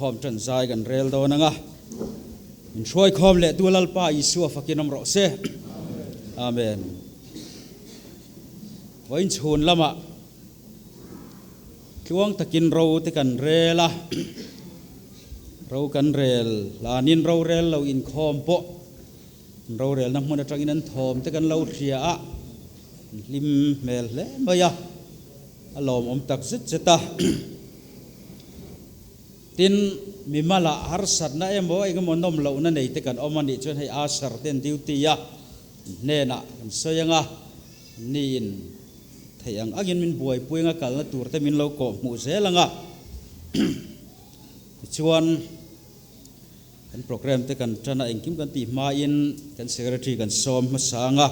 Inkhawm ṭan zai kan rel dawn ang a, min hruai khawm leh tu Lalpa Isua fakin awm rawh se. Amen. Vawiin chhun lamah tluang takin ro te kan rel a, ro kan rel hlanin rorel lo inkhawm pawh rorelna hmun atangin an thawm te kan lo hria a, an hlim hmel hle mai a, a lawmawm tak zet zet a. Tin, mimalah harsatna emaw engemaw nawm lohna nei te kan awm a nih chuan hei Asher te an duty a, an hnenah kan sawi ang a, niin theih ang angin min buaipui anga kalna tur te min lo kawh hmuh zel ang a. Tichuan, kan programme te kan tan a, engkim kan tih hmain kan secretary kan sawm hmasa ang a,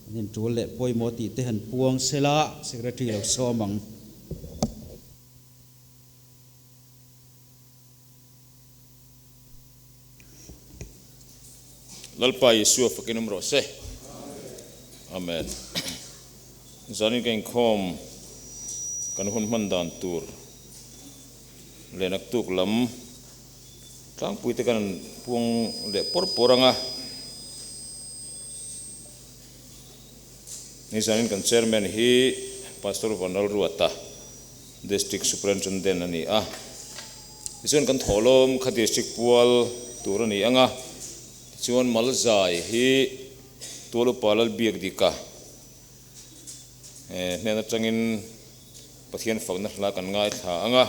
an intul leh pawimawh tih te han puang sela secretary lo sawm ang. Lalpa Isua fakin awm rawh se. Amen. Zanin ka inkhawm kan hun hman dan tur leh naktuk lam tlangpui te kan puang leh pawr pawr ang a. Nizanin kan chairman hi Pastor Vanlalruata, District Superintendent a ni a. Tichuan kan thawhlawm kha District pual tur a ni ang a, tichuan Malzai hi Tual Upa Lalbiakdika hnen atangin Pathian fakna hla kan ngaithla ang a,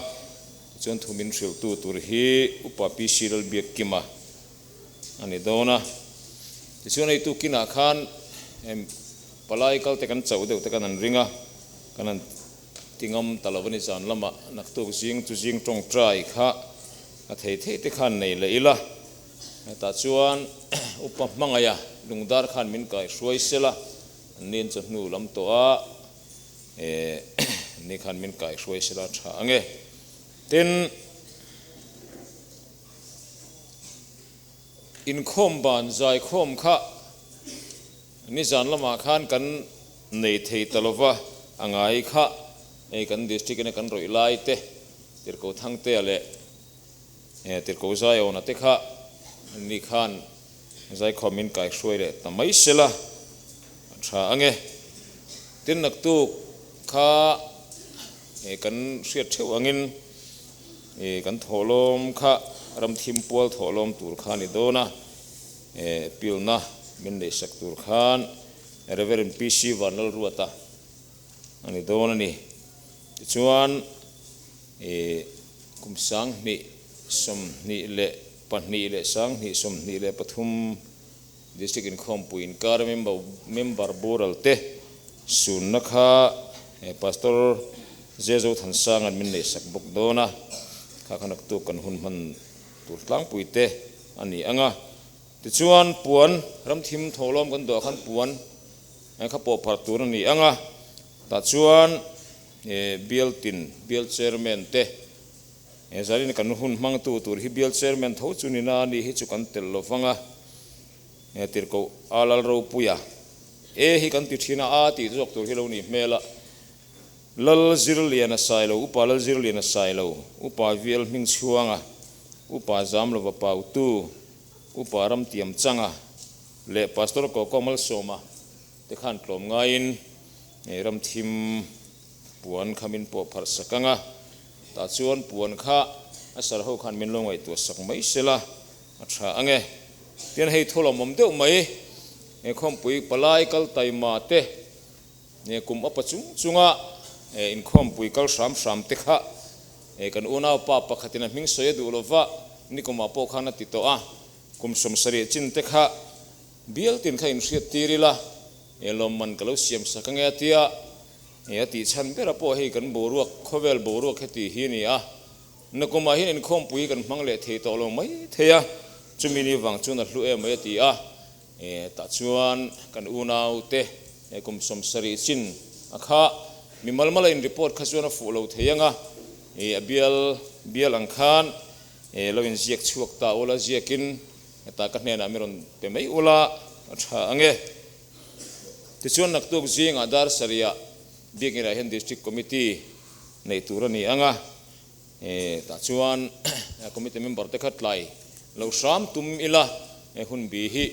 tichuan thu min hrilhtu tur hi Upa PC Lalbiakkima a ni dawn a. Tichuan hei tukinah khan palai kal te kan chauh deuh te kan han ring a, kan han ti ngam ta lo a ni zan lamah naktuk zing chu zing tawngtai kha a thei thei te khan nei leh ila. Hetah chuan upa hmangaih a lungdar khan min kai hruai sela, an nin chawhnu lam tawh a ni khan min kai hruai sela tha ange. Tin. Inkhawm ban zaikhawm kha nizan lamah khan kan nei thei ta lova, a ngai kha hei kan district ina kan rawih lai te, Tirhkoh Thangtea leh Tirhkoh Zaiawna te kha ni khan zaikhawm min kaihruai leh ta mai sela a tha ange. Tin naktuk kha kan hriat theuh angin Kan thawhlawm kha ramthim pual thawhlawm tur kha a ni dawn a, pilna min neihsak tur khan Rev. PC Vanlalruata a ni dawn a ni. Tichuan, kum 2022 leh 2023 District Inkhawmpui inkar member boral te sunna kha Pastor Zezo Thansanga'n min neihsak bawk dawn a, kha kha naktuk kan hun hman tur tlangpui te a ni ang a. Tichuan puan ramthim thawhlawm kan duah khan puan kha pawh pharh tur a ni ang a, tah chuan bial tin bial chairman te He zanin kan hun hmangtu tur hi bial chairman tho chu ni na ni hi chu kan tel lo vang a, he tirhkoh a lal ropuia e hi kan ti thin a, a tih zawk tur hi lo nih hmel a, Lal Zirliana Sailo, Upa Lal Zirliana Sailo, Upa Vial Hmingchhuanga, Upa Zamlova Pautu, Upa Ramtiam Changa leh Pastor Kawkaw Malsawma te khan tlawm ngaiin ramthim Puan kha min pawh pharh sak ang a, tah chuan puan kha a sar ho khan min lo ngaihtuah sak mai sela a tha ang e. Tian hei thu lawmawm deuh mai, he khawmpui palai kal taima te, he kum apa chung chunga he inkhawmpui kal hram hram te kha he kan unaupa pakhatin a hming sawi a duh lova nikumah pawh khan a ti tawh a, kum 70 chin te kha bial tin kha inhriat tir ila, he lawmman ka lo siam sak ang e a tia. Hei a tih chhan bera pawh hei kan boruak, khawvel boruak heti hi a ni a, nakumah hian inkhawmpui kan hmang leh thei tawh lo mai thei a, chumi ni vang chuan a hlu em mai a ti a, tah chuan kan unaute he kum 70 chin a kha mi malmala in report kha chuan a fuh lo thei ang a, a bial bial ang khan lo inziak chhuak ta ula ziakin hetah ka hnenah mi rawn pe mai ula a tha ang e. Tichuan naktuk zingah dar sarihah Biakinah hian District Committee neih tur a ni ang a, Tah chuan committee member te kha tlai lo hram tum ila hun bi hi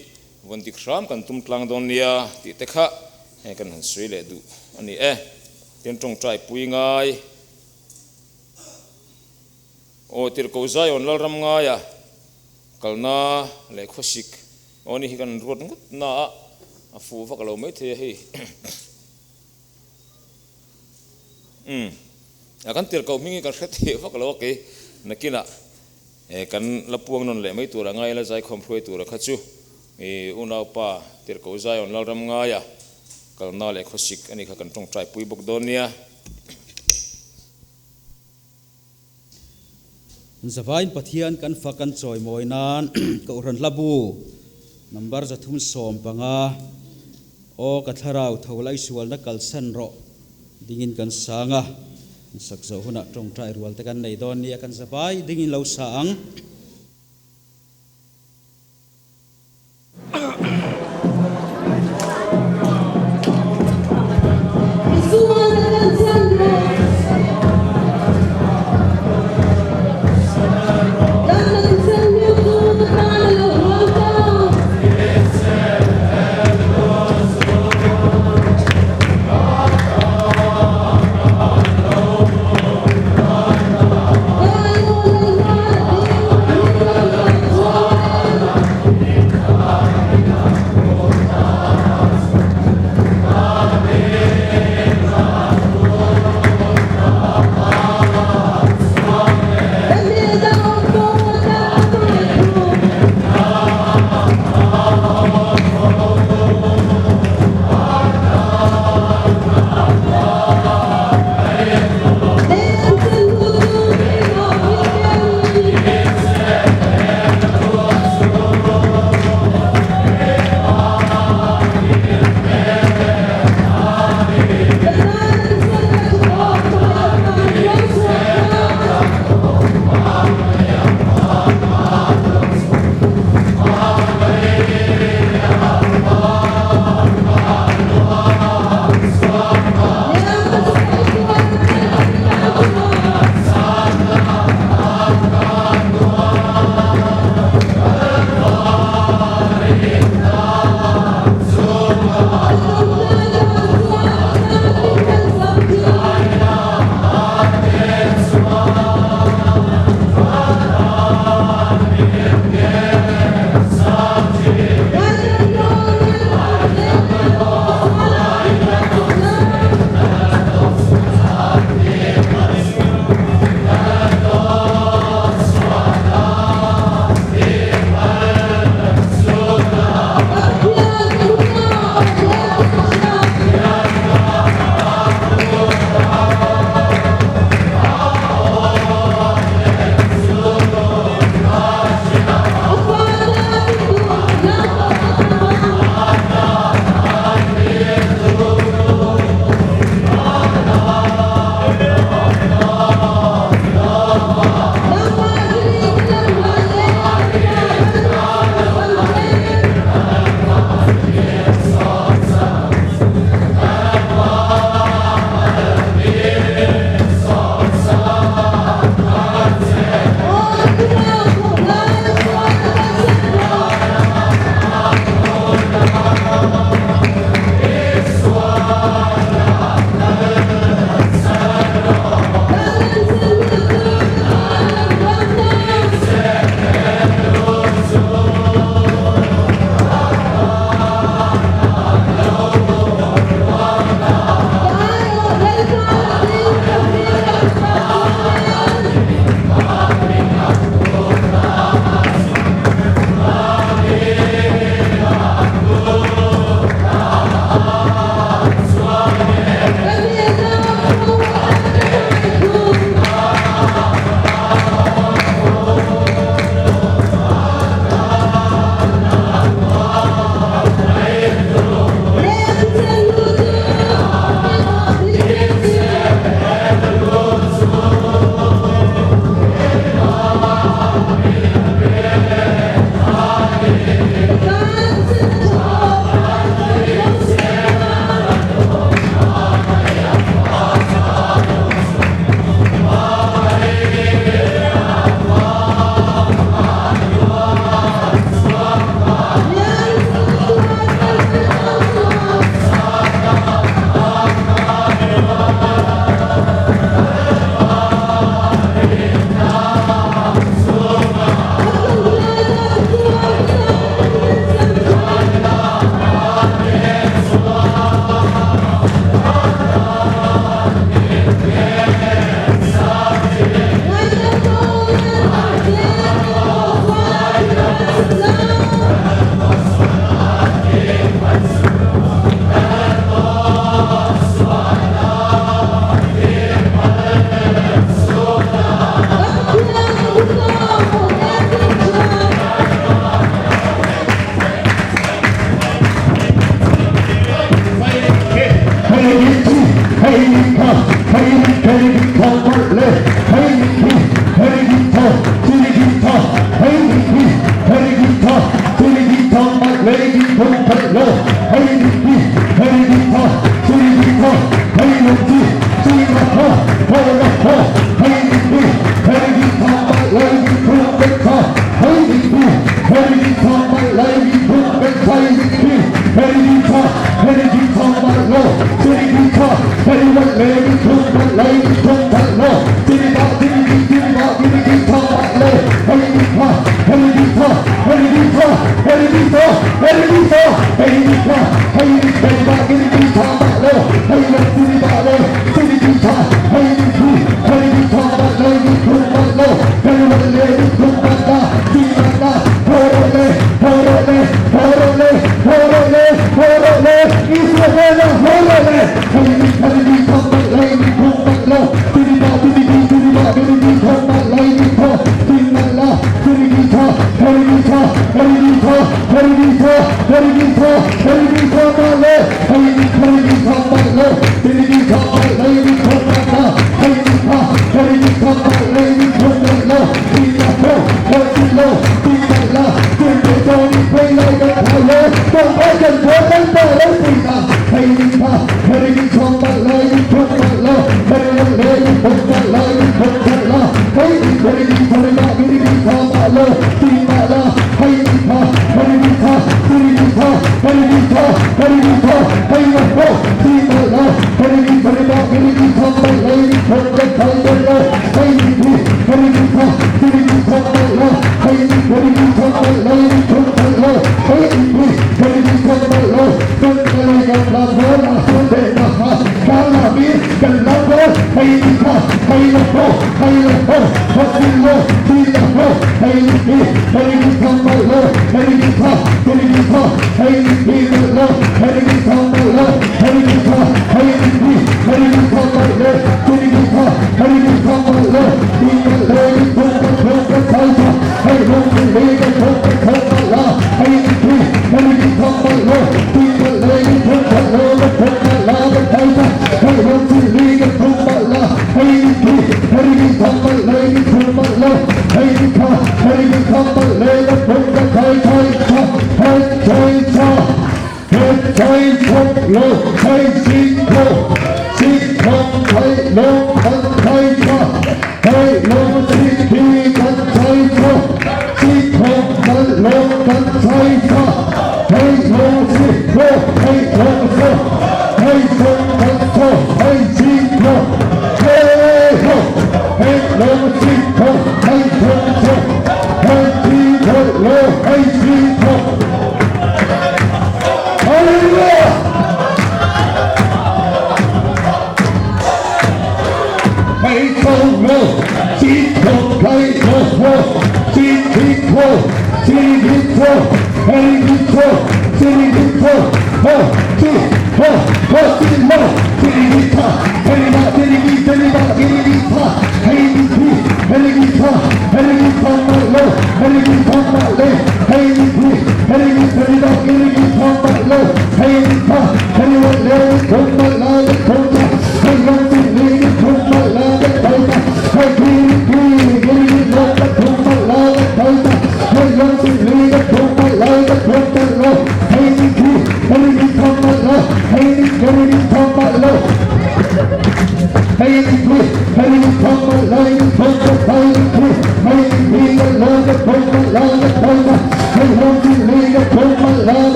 vawn dik hram kan tum tlang dawn nia tih te kha kan han sawi leh duh a ni e. Tin tawngtai pui ngai aw tirhkoh Zion Lalram ngaia kalna leh khawsik aw ni hi kan ruat ngawt na a, a fuh vak lo maithei a hei. Umm a kan tirhkoh hming hi kan hre thei vak lo a kei nakinah kan la puang nawn leh mai tur a ngai la zaikhawm hruai tur a kha chu i unaupa tirhkoh Zion Lalram ngaia kalna leh khawsik a nih kha kan tawngtai pui bawk dawn nia. Zavain Pathian kan fak kan chawimawi nan Kohhran Hlabu number 315 Aw ka thlarau tho lai sualna kalsan rawh dingin kan sang a, sak zawh hunah tawngtai rual te kan nei dawn nia kan zavai dingin lo sa ang.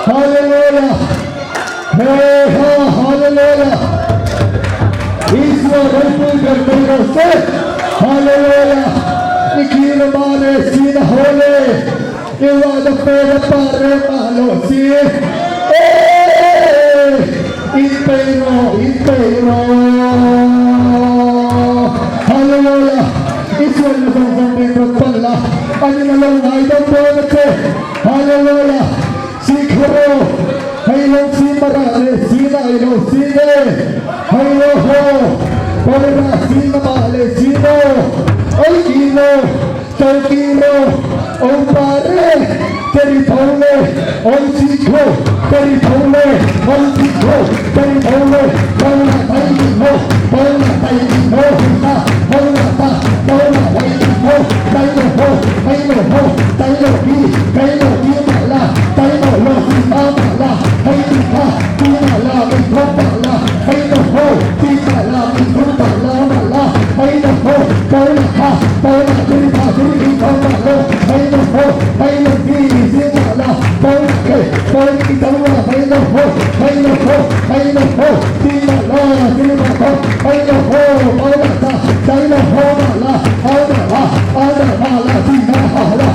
Hallelujah. Hey ha Hallelujah Isua ropui ber mai rawh se Hallelujah I kir a mah le si na haw le I ruah na pe na pa re mah lo si Eeii In peih rawh in peih rawh Hallelujah I sualna zawng zawng min rawn pan la Anin a lo ngaidam dawn a che Hallelujah Sikhoro, hei lo si mara le si na i lo si ne, hei lo ho, pawira si na ma le si no, oi ki lo, chau ki ro, o pa re, teri tho le, oi sikho, teri tho le, oi sikho, teri tho le, pawira tai ki ho, pawira tai ki ho, ta, pawira ta, pawira tai ki ho, tai lo ho, tai lo ho, tai lo ki, tai lo ki ma la, tai lo lo si ma ma la, hei ti tha, ti ma la, mi tho pa la, hei lo ho, ti ma la, mi tho pa la ma la, hei lo ho, pa la tha, pa la ti tha ti mi tho ma lo, hei lo ho, hei lo ki si ma la, pa la ke, pa la ki tho la, hei lo ho, hei lo ho, hei lo ho, ti ma la, ti ma tho, hei lo ho, pa la tha, tai lo ho ma la, a ma la, a ma ma la, ti ma ha la,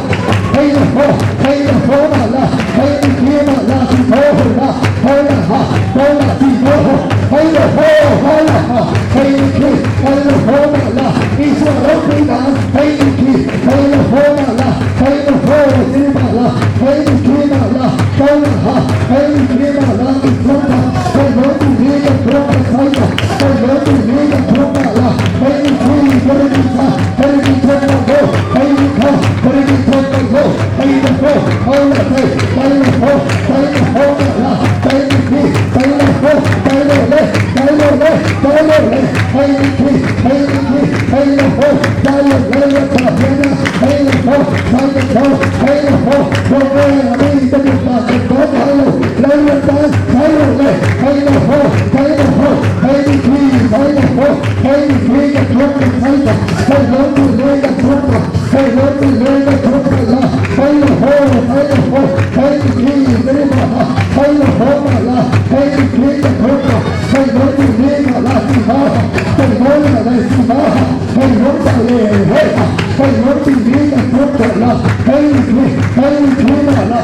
hei lo ho, hei lo ho ma la, hei ni ki ma la, ti tho ho la, ho la ha, ho la ti tho ho, hei lo ho, ho la ha, hei ni ki, hei lo ho ma la, Isua ropui nan, hei ni ki, hei lo ho ma la, hei lo ho ti ma la, hei ni ki ma la, ho la ha, hei ni ki ma la, ti tho ma, hei lo ti ni ka tho ma sai ma, hei lo ti ni ka tho ma la, hei ni ki, hei ni tha, hei ni tho ma lo, hei ni tha, hei ni tho ma lo, hei lo ho, ho la thei, hei lo ho, hei lo ho ma la, hei ni ki, hei lo ho, hei lo le, hei lo le, hei lo le, hei ni ki, hei ni ki, hei lo ho, hei lo le le pa hian a, hei lo ho, hei lo tho, hei lo ho, ho ve la mi te mi pa te to ma lo, lo lo tan, hei lo le, hei lo ho, hei lo ho, hei ni ki, hei lo ho, hei ni ki ka tho ka sai ta, hei lo ti le ka tho ta, hei lo ti le ka tho ta la, hei lo ho, hei lo ho, hei ni ki, hei ma ha, hei lo ho ma la, hei ni ki ka tho ta, hei lo ti le ma la ti ha ha, hei lo la le ti ha ha, hei lo ta le he ha, hei lo ti le ka tho ta la, hei ni ki, hei ni ki ma la.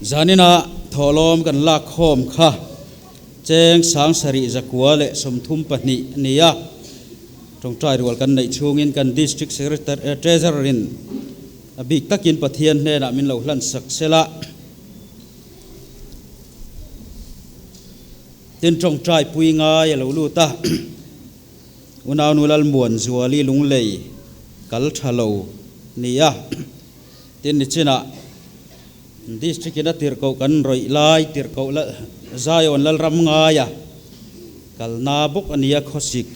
Zanina thawhlawm kan lak khawm kha cheng 7234 a ni a. Tawngtai rual kan neih chhungin kan District Secretary Treasurer in a bik takin Pathian hnenah min lo hlan sak sela. Tin tawngtai pui ngai a lo lut a. Unaunu Lalmuanzuali Lunglei kal tha lo ni a. Tin nichinah District in a tirhkoh kan rawih lai tirhkoh Zion Lalram ngaia kalna bawk a ni a, khawsik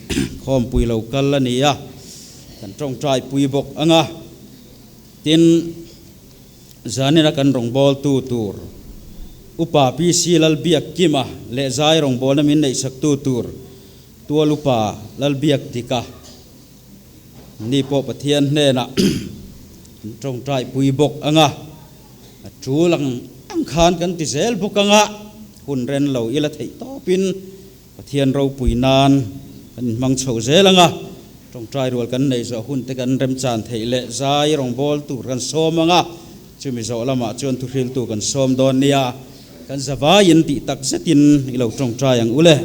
khawmpui lo kal a ni a, kan tawngtai pui bawk ang a. Tin, zanina kan rawngbawltu tur Upa PC Lalbiakkima leh zai rawngbawlna min neihsaktu tur Tual Upa Lalbiakdika ni pawh Pathian hnenah kan tawngtai pui bawk ang a, a tul ang ang khan kan ti zel bawk ang a, hun ren lo ila theih tawpin Pathian ropui nan kan inhmang chho zel ang a, tawngtai rual kan neih zawh hun te kan remchan theih leh zai rawngbâwl tur kan sawm ang a, chumi zawh lamah chuan thuhriltu kan sawm dawn nia, kan zavaiin tih tak zetin i lo tawngtai ang u le.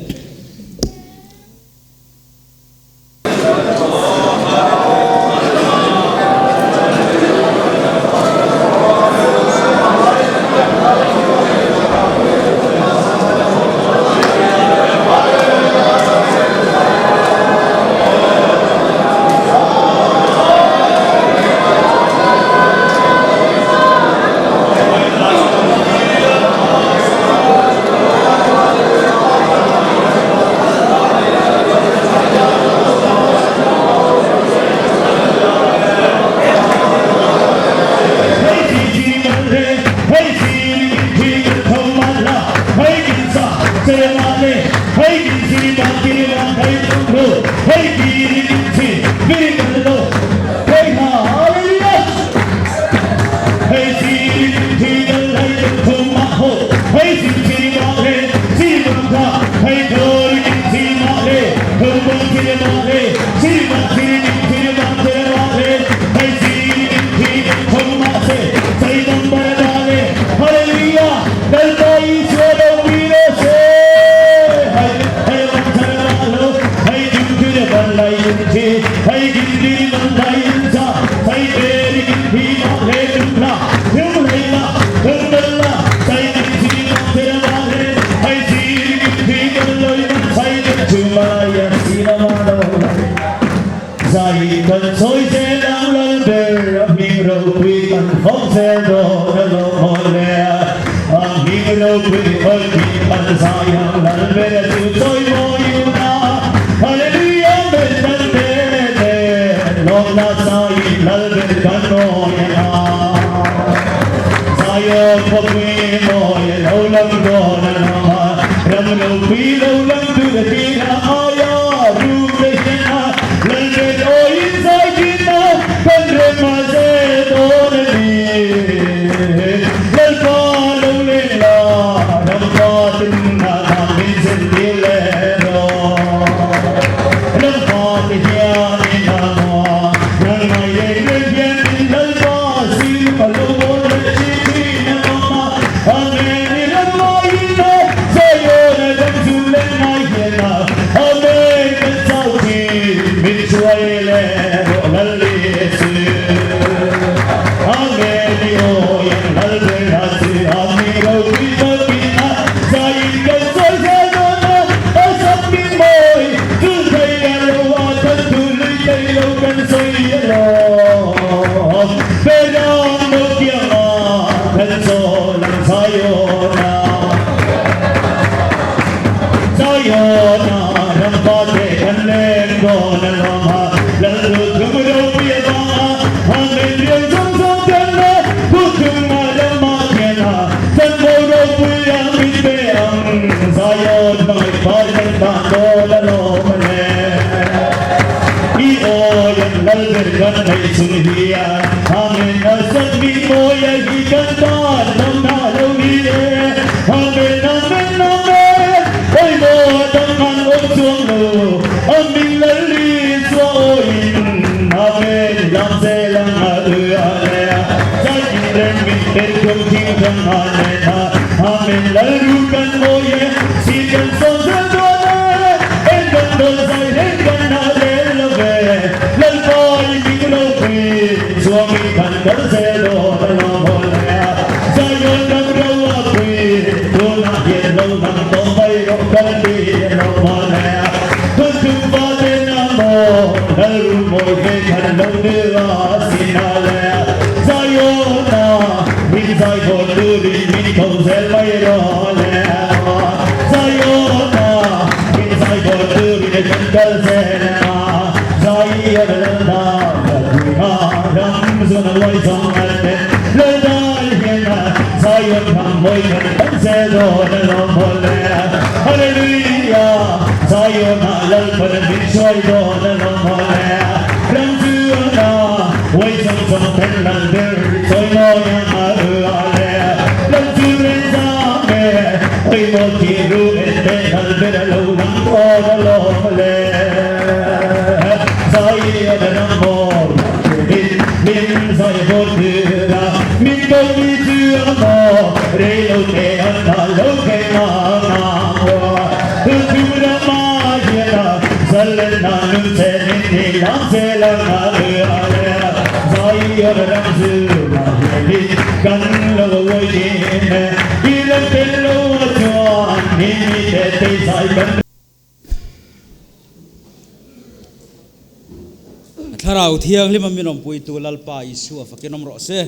Thlarau Thianghlim a min awmpuitu Lalpa Isua fakin awm rawh se.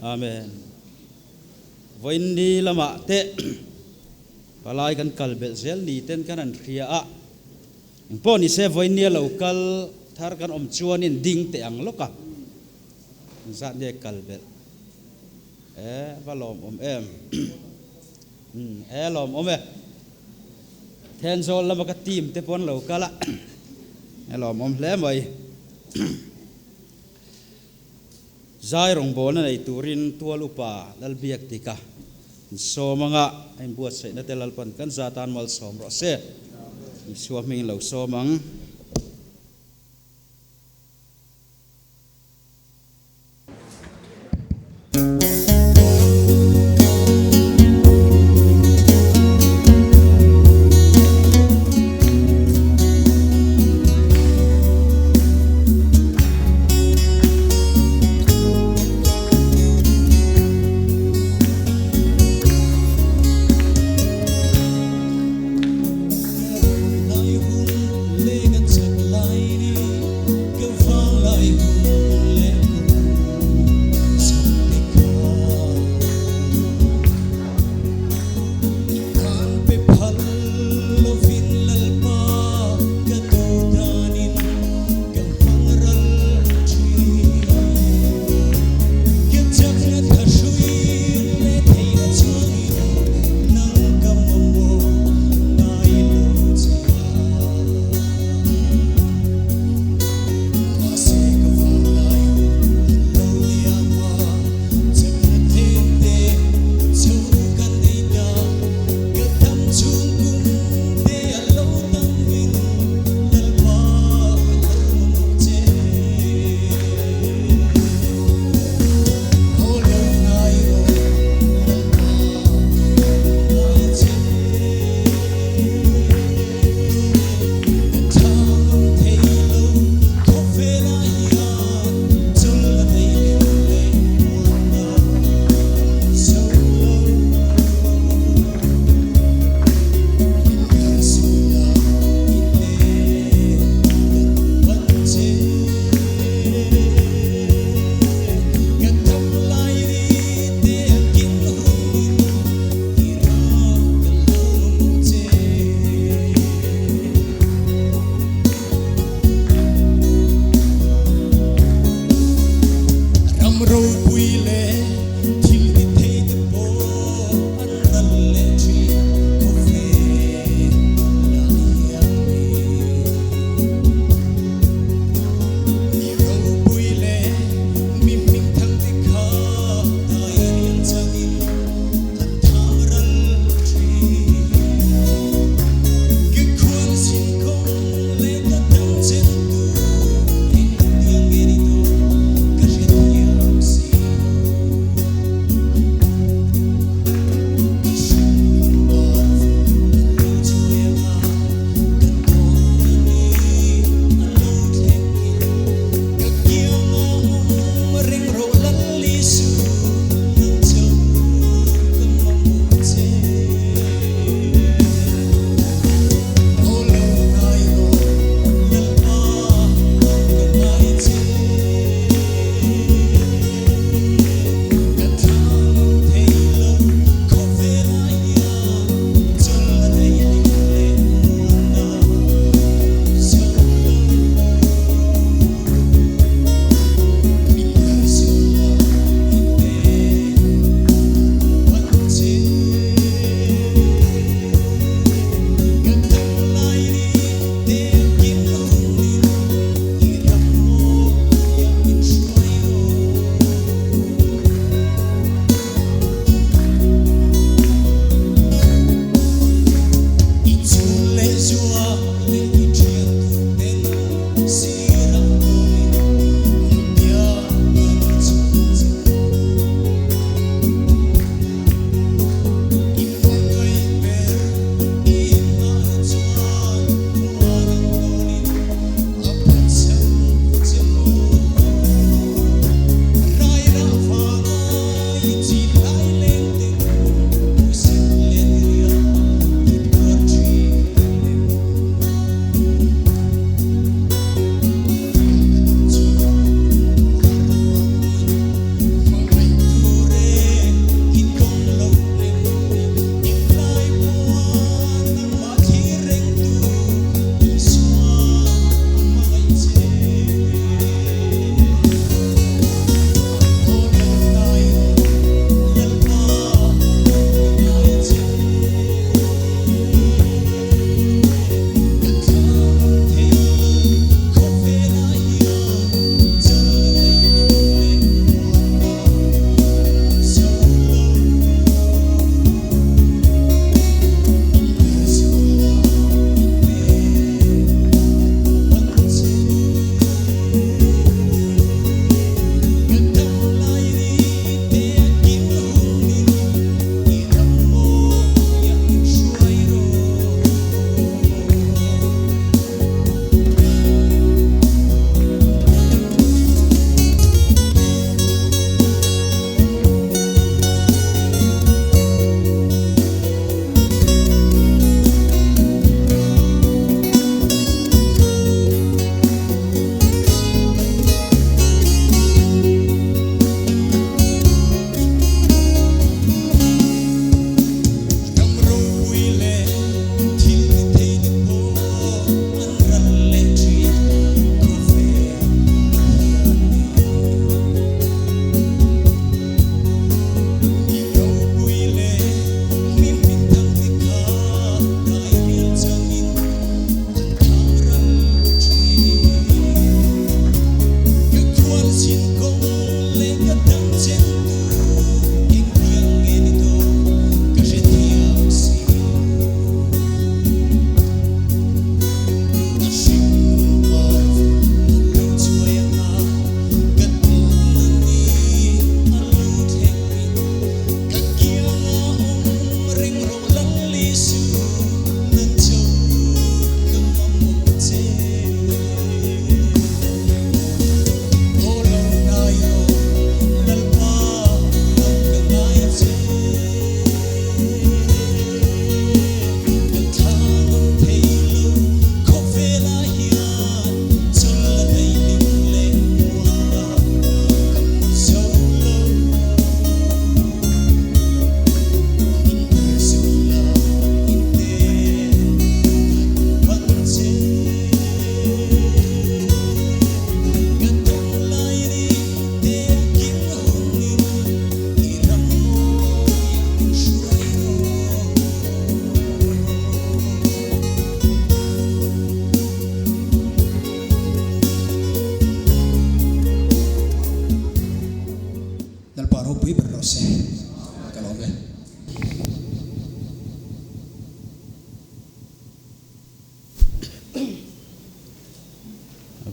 Amen. Vawiin ni lamah te palai kan kal belh zel ni ten kan han hria a. Engpawh ni se vawiin nia lo kal thar kan awm chuanin ding teh ang lawk a. Engzat nge kal belh? E, va lawmawm em? E, lawmawm e. Thenzawl lama ka team te pawh an lo kal a, a lawmawm hle mai. Zai rawngbawlna nei turin tual upa Lalbiak Dika an sawm anga a inbuatsaihna te Lalpan kan za tan malsawm rawh se. Isua hmingin lo sawm ang.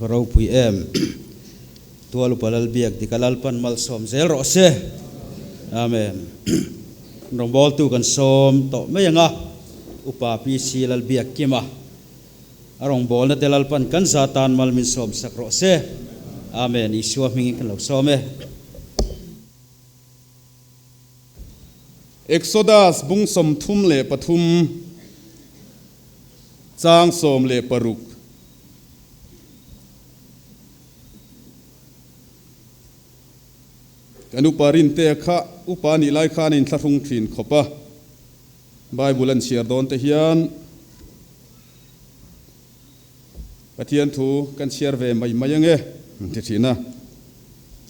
A va ropui em. Tual upa Lalbiak dik a Lalpan malsawm zel rawh se. Amen. Rawngbawltu kan sawm tawh mai ang a, Upa PC Lalbiak Kima a rawngbawlna te Lalpan kan za tan mal min sawm sak rawh se. Amen. Isua hmingin kan lo sawm e. Exodus bung 33 chang 16. Kan upa Rintea kha upa nih lai khan a inthlahrung thin khawp a, Bible an chhiar dawn te hian Pathian thu kan chhiar ve mai mai ange an ti thin a,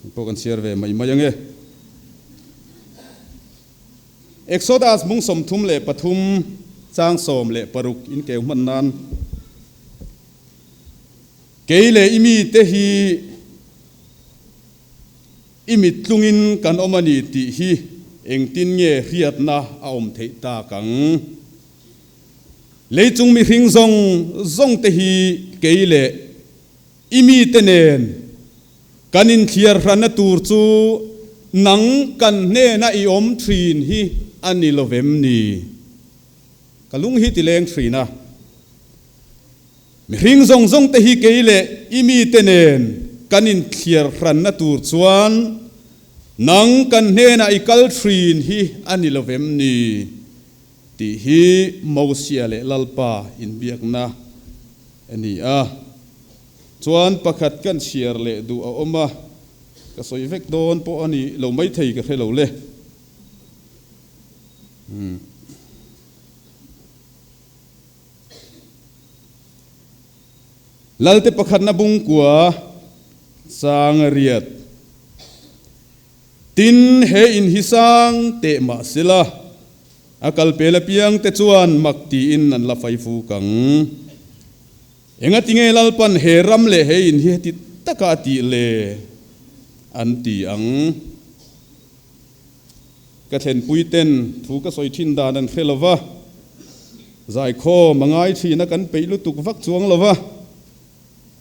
eng pawh kan chhiar ve mai mai ange. Exodus bung 33 chang 16 in keu hman nan kei leh i mite hi i mit tlungin kan awm a ni tih hi engtin nge hriatna a awm theih tak ang? Leichung mihring zawng zawng te hi kei leh i mite nen kan inthliar hranna tur chu nang kan hnena i awm thin hi a ni lo vem ni? Ka lung hi ti leng thin a. Mihring zawng zawng te hi kei leh i mite nen kan inthliar hranna tur chuan nang kan hnena i kal thin hi a ni lo vem ni? Tih hi Mosia leh Lalpa inbiakna a ni a. Chuan pakhat kan chhiar leh duh a awm a, ka sawi vek dawn pawh a ni lo maithei ka hre lo le. Lalte pakhatna bungkua chang riat. Tin, he in hi sang teh mah sela, a kal pel apiang te chuan mak tiin an la fai fuk ang. Engatinge Lalpan he ram leh he in hi heti taka a tih le? an ti ang. Ka thlenpui ten thu ka sawi thin dan an hre lo va, zaikhawm a ngai thin a kan peih lutuk vak chuang lo va.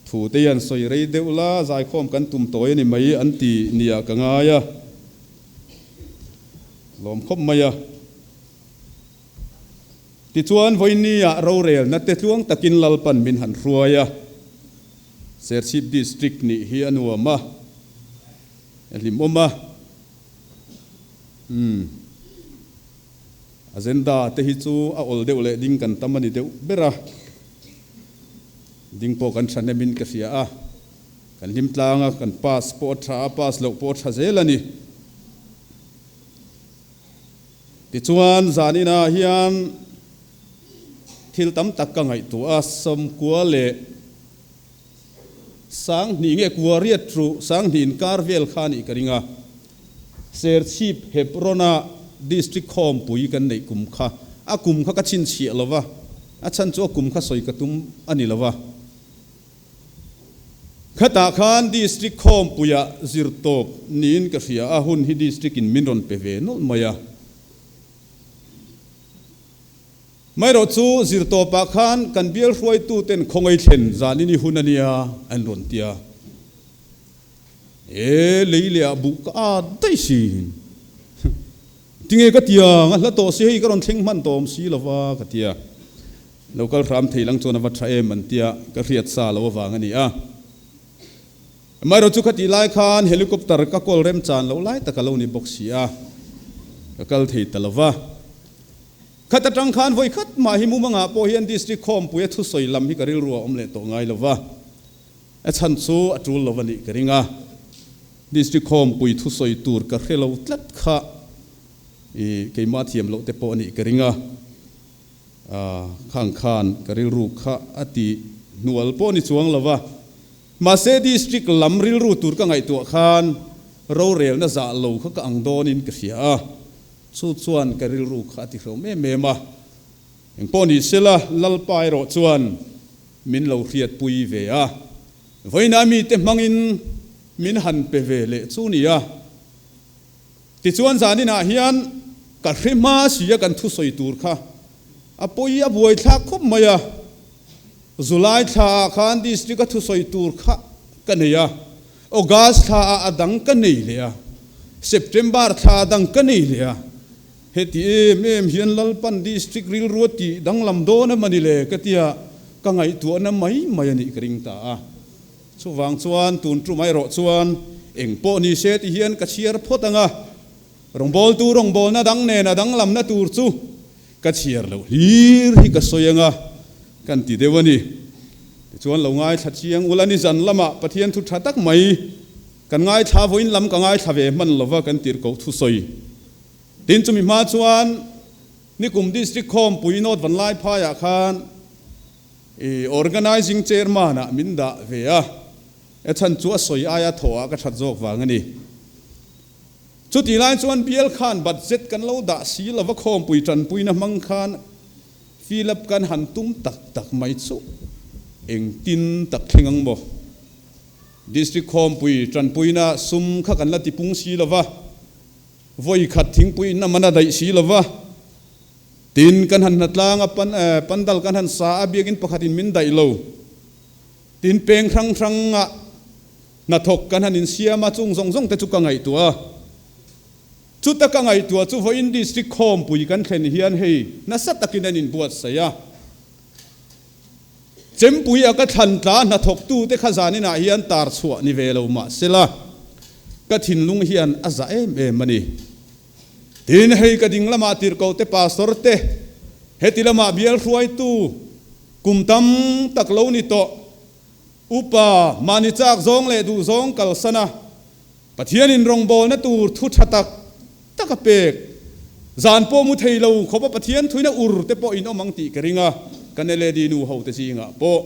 Thu te hian sawi rei deuh la, zaikhawm kan tum tawi a ni mai an ti nia ka ngai a, lawm khawp mai a. Tichuan vawinia rorelna te tluang takin Lalpan min han hruai a, Serchhip District nih hi a nuam a, a hlimawm a, umm agenda te hi chu a awl deuh leh ding kan tam a ni deuh ber a. Ding pawh kan tha hnemin ka hria a, kan hlim tlang a, kan pass pawh a tha a, pass loh pawh a tha zel a ni. Tichuan zan inah hian thil tam tak ka ngaihtuah a, sawmkua leh sanghnih nge kua riat ruh sanghnih inkar vel kha a nih ka ring a, Serchhip Hebron-a District khawmpui kan neih kum kha a kum kha ka chhinchhiah lo va, a chhan chu a kum kha sawi ka tum a ni lo va. Khatah khan District khawmpuiah zirtawp niin ka hria a, hun hi District-in min rawn pe ve nawlh mai a. Maherawh chu zirtawpah khan kan bial hruaituten khawngaih thlen zanin i hun a nia an rawn ti a. E, lei leh ah buh ka at daih sin. Tinge ka tia, a hla tawh si hei ka rawn thleng hman tawh awm si lova ka tia. Lo kal hram thei lang chuan a va tha em an tia, ka hriat sa lo avang a ni a. Amaherawh chu khatih lai khan helicopter ka kawl remchan loh lai tak a lo ni bawk si a, ka kal thei ta lova. Khat atang khan vawi khat mah hi mumangah pawh hian district khawmpui a thusawi lam hi ka rilru a awm leh tawh ngai lova. A chhan chu a tul lo a nih ka ring a, District khawmpui thusawi tur ka hre lo tlat kha i keimah thiam loh te pawh a nih ka ring a, khang khan ka rilru kha a ti hnual pawh a ni chuang lo va. Mahse District lam rilru tur ka ngaihtuah khan rorelna zah lo kha ka ang dawnin ka hria a, chu chuan ka rilru kha a ti hrehawm em em a. Engpawh ni sela Lalpa erawh chuan Min lo hriatpui ve a, vawiina mite hmangin min han pe ve leh chu nia. Tichuan zaninah hian ka hre hma si a kan thusawi tur kha a pawi a buaithlak khawp mai a. July thla ah khan district a thusawi tur kha ka nei a, August thla ah a dang ka nei leh a, September thla a dang ka nei leh a. Heti em em hian Lalpan district rilru a tih danglam dawn em a ni le ka tia ka ngaihtuahna mai mai a nih ka ring ta a. Chuvang chuan tun tum erawh chuan eng pawh ni se ti hian ka chhiar phawt ang a, rawngbawltu rawngbawlna dang nen a danglamna tur chu ka chhiar loh hlir hi ka sawi ang a, kan ti deuh a ni. Tichuan lo ngaithla chiang ula ni zan lamah Pathian thu tha tak mai kan ngaithla vawiin lam ka ngaithla ve hman lova kan tirhkoh thusawi. Tin chumi hma chuan Nikum District Khawmpui North Vanlaiphaiah khan i Organising Chairman ah min dah ve a, e chhan chu a sawi aia thawh ah ka that zawk vang a ni. Chutih lai chuan bial khan budget kan lo dah si lova khawmpui tanpuina hmang khan fill up kan han tum tak tak mai chu engtin tak thleng ang maw? District khawmpui tanpuina sum kha kan la tipung si lova, Vawi khat thingpui in a man a daih si lo va, tin kan han hnatlang a, pan pandal kan han sa a, biakinn pakhat in min daih lo. Tin peng hrang hrang ah hnathawk kan han insiam a, chung zawng zawng te chu ka ngaihtuah a. Chuta ka ngaihtuah chu vawiin district khawmpui kan thlen hian hei nasa takin an inbuatsaih a. Chempui a ka thlan tla hnathawktu te kha zanin ah hian tar chhuah ni ve lo mah sela ka thinlung hian a za em em a ni. Tin, hei ka ding lamah tirhkoh te pastor te, heti lamah bial hruaitu kum tam tak lo ni tawh upa mahni chak zawng leh duh zawng kalsan a Pathianin rawngbawlna tur thu tha tak tak a pek. Zan pawh mu thei lo khawpa Pathian thuina ur te pawh in awm ang tih ka ring a, kan LED nu ho te zingah pawh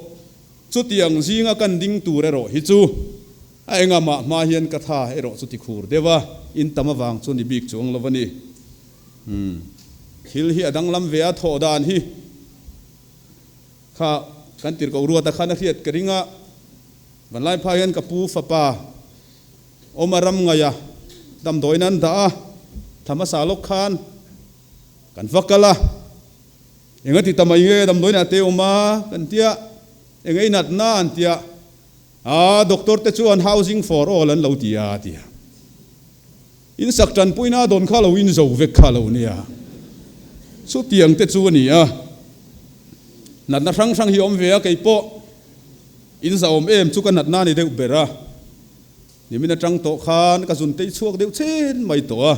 chutiang zinga kan ding tur erawh hi chu a enga mah hma hian ka tha erawh chu ti khur deuh a, in tam avang chu ni bik chuang lo a ni. Umm thil hi a danglam ve a, thawh dan hi kha kan tirhkoh ruata khan a hriat ka ring a. Vanlaiphai hian ka pu fapa awm a ram ngaih a, damdawiin an dah a, thla hmasa lawk khan kan va kal a, eng a ti ta mai nge damdawiin ah te awm a kan tia, eng ei natna an tia, aa doctor te chuan housing for all an lo ti a a ti a, in sak tanpuina dawn kha lo in zo vek kha lo nia, chutiang te chu a ni a, natna hrang hrang hi awm ve a keipawh. In zahawm em chu ka natna ni deuh ber a, nimin atang tawh khan ka zun tei chhuak deuh chen mai tawh a,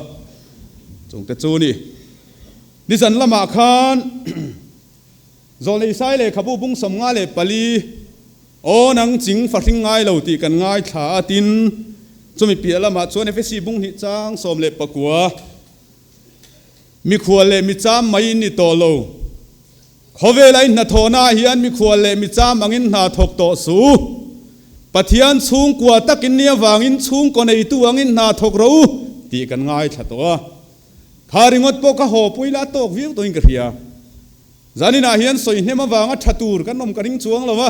chungte chu ni. Nizan lamah khan Zawlnei Sai lehkhabu bung 54 Aw nang ching fahring ngai lo tih kan ngaithla a, tin chumi piah lamah chuan Efesi bung hnih chang 19 Mikhual leh micham mai in ni tawh lo. Khawvela i hnathawhnaah hian mikhual leh micham angin hna thawk tawh suh. Pathian chhungkua takin ni avangin chhungkaw neitu angin hna thawk rawh u tih kan ngaithla tawh a. Kha ringawt pawh ka haw pui la tawk viau tawhin ka hria. Zaninah hian sawi hnem avanga tha tur kan awm ka ring chuang lo a.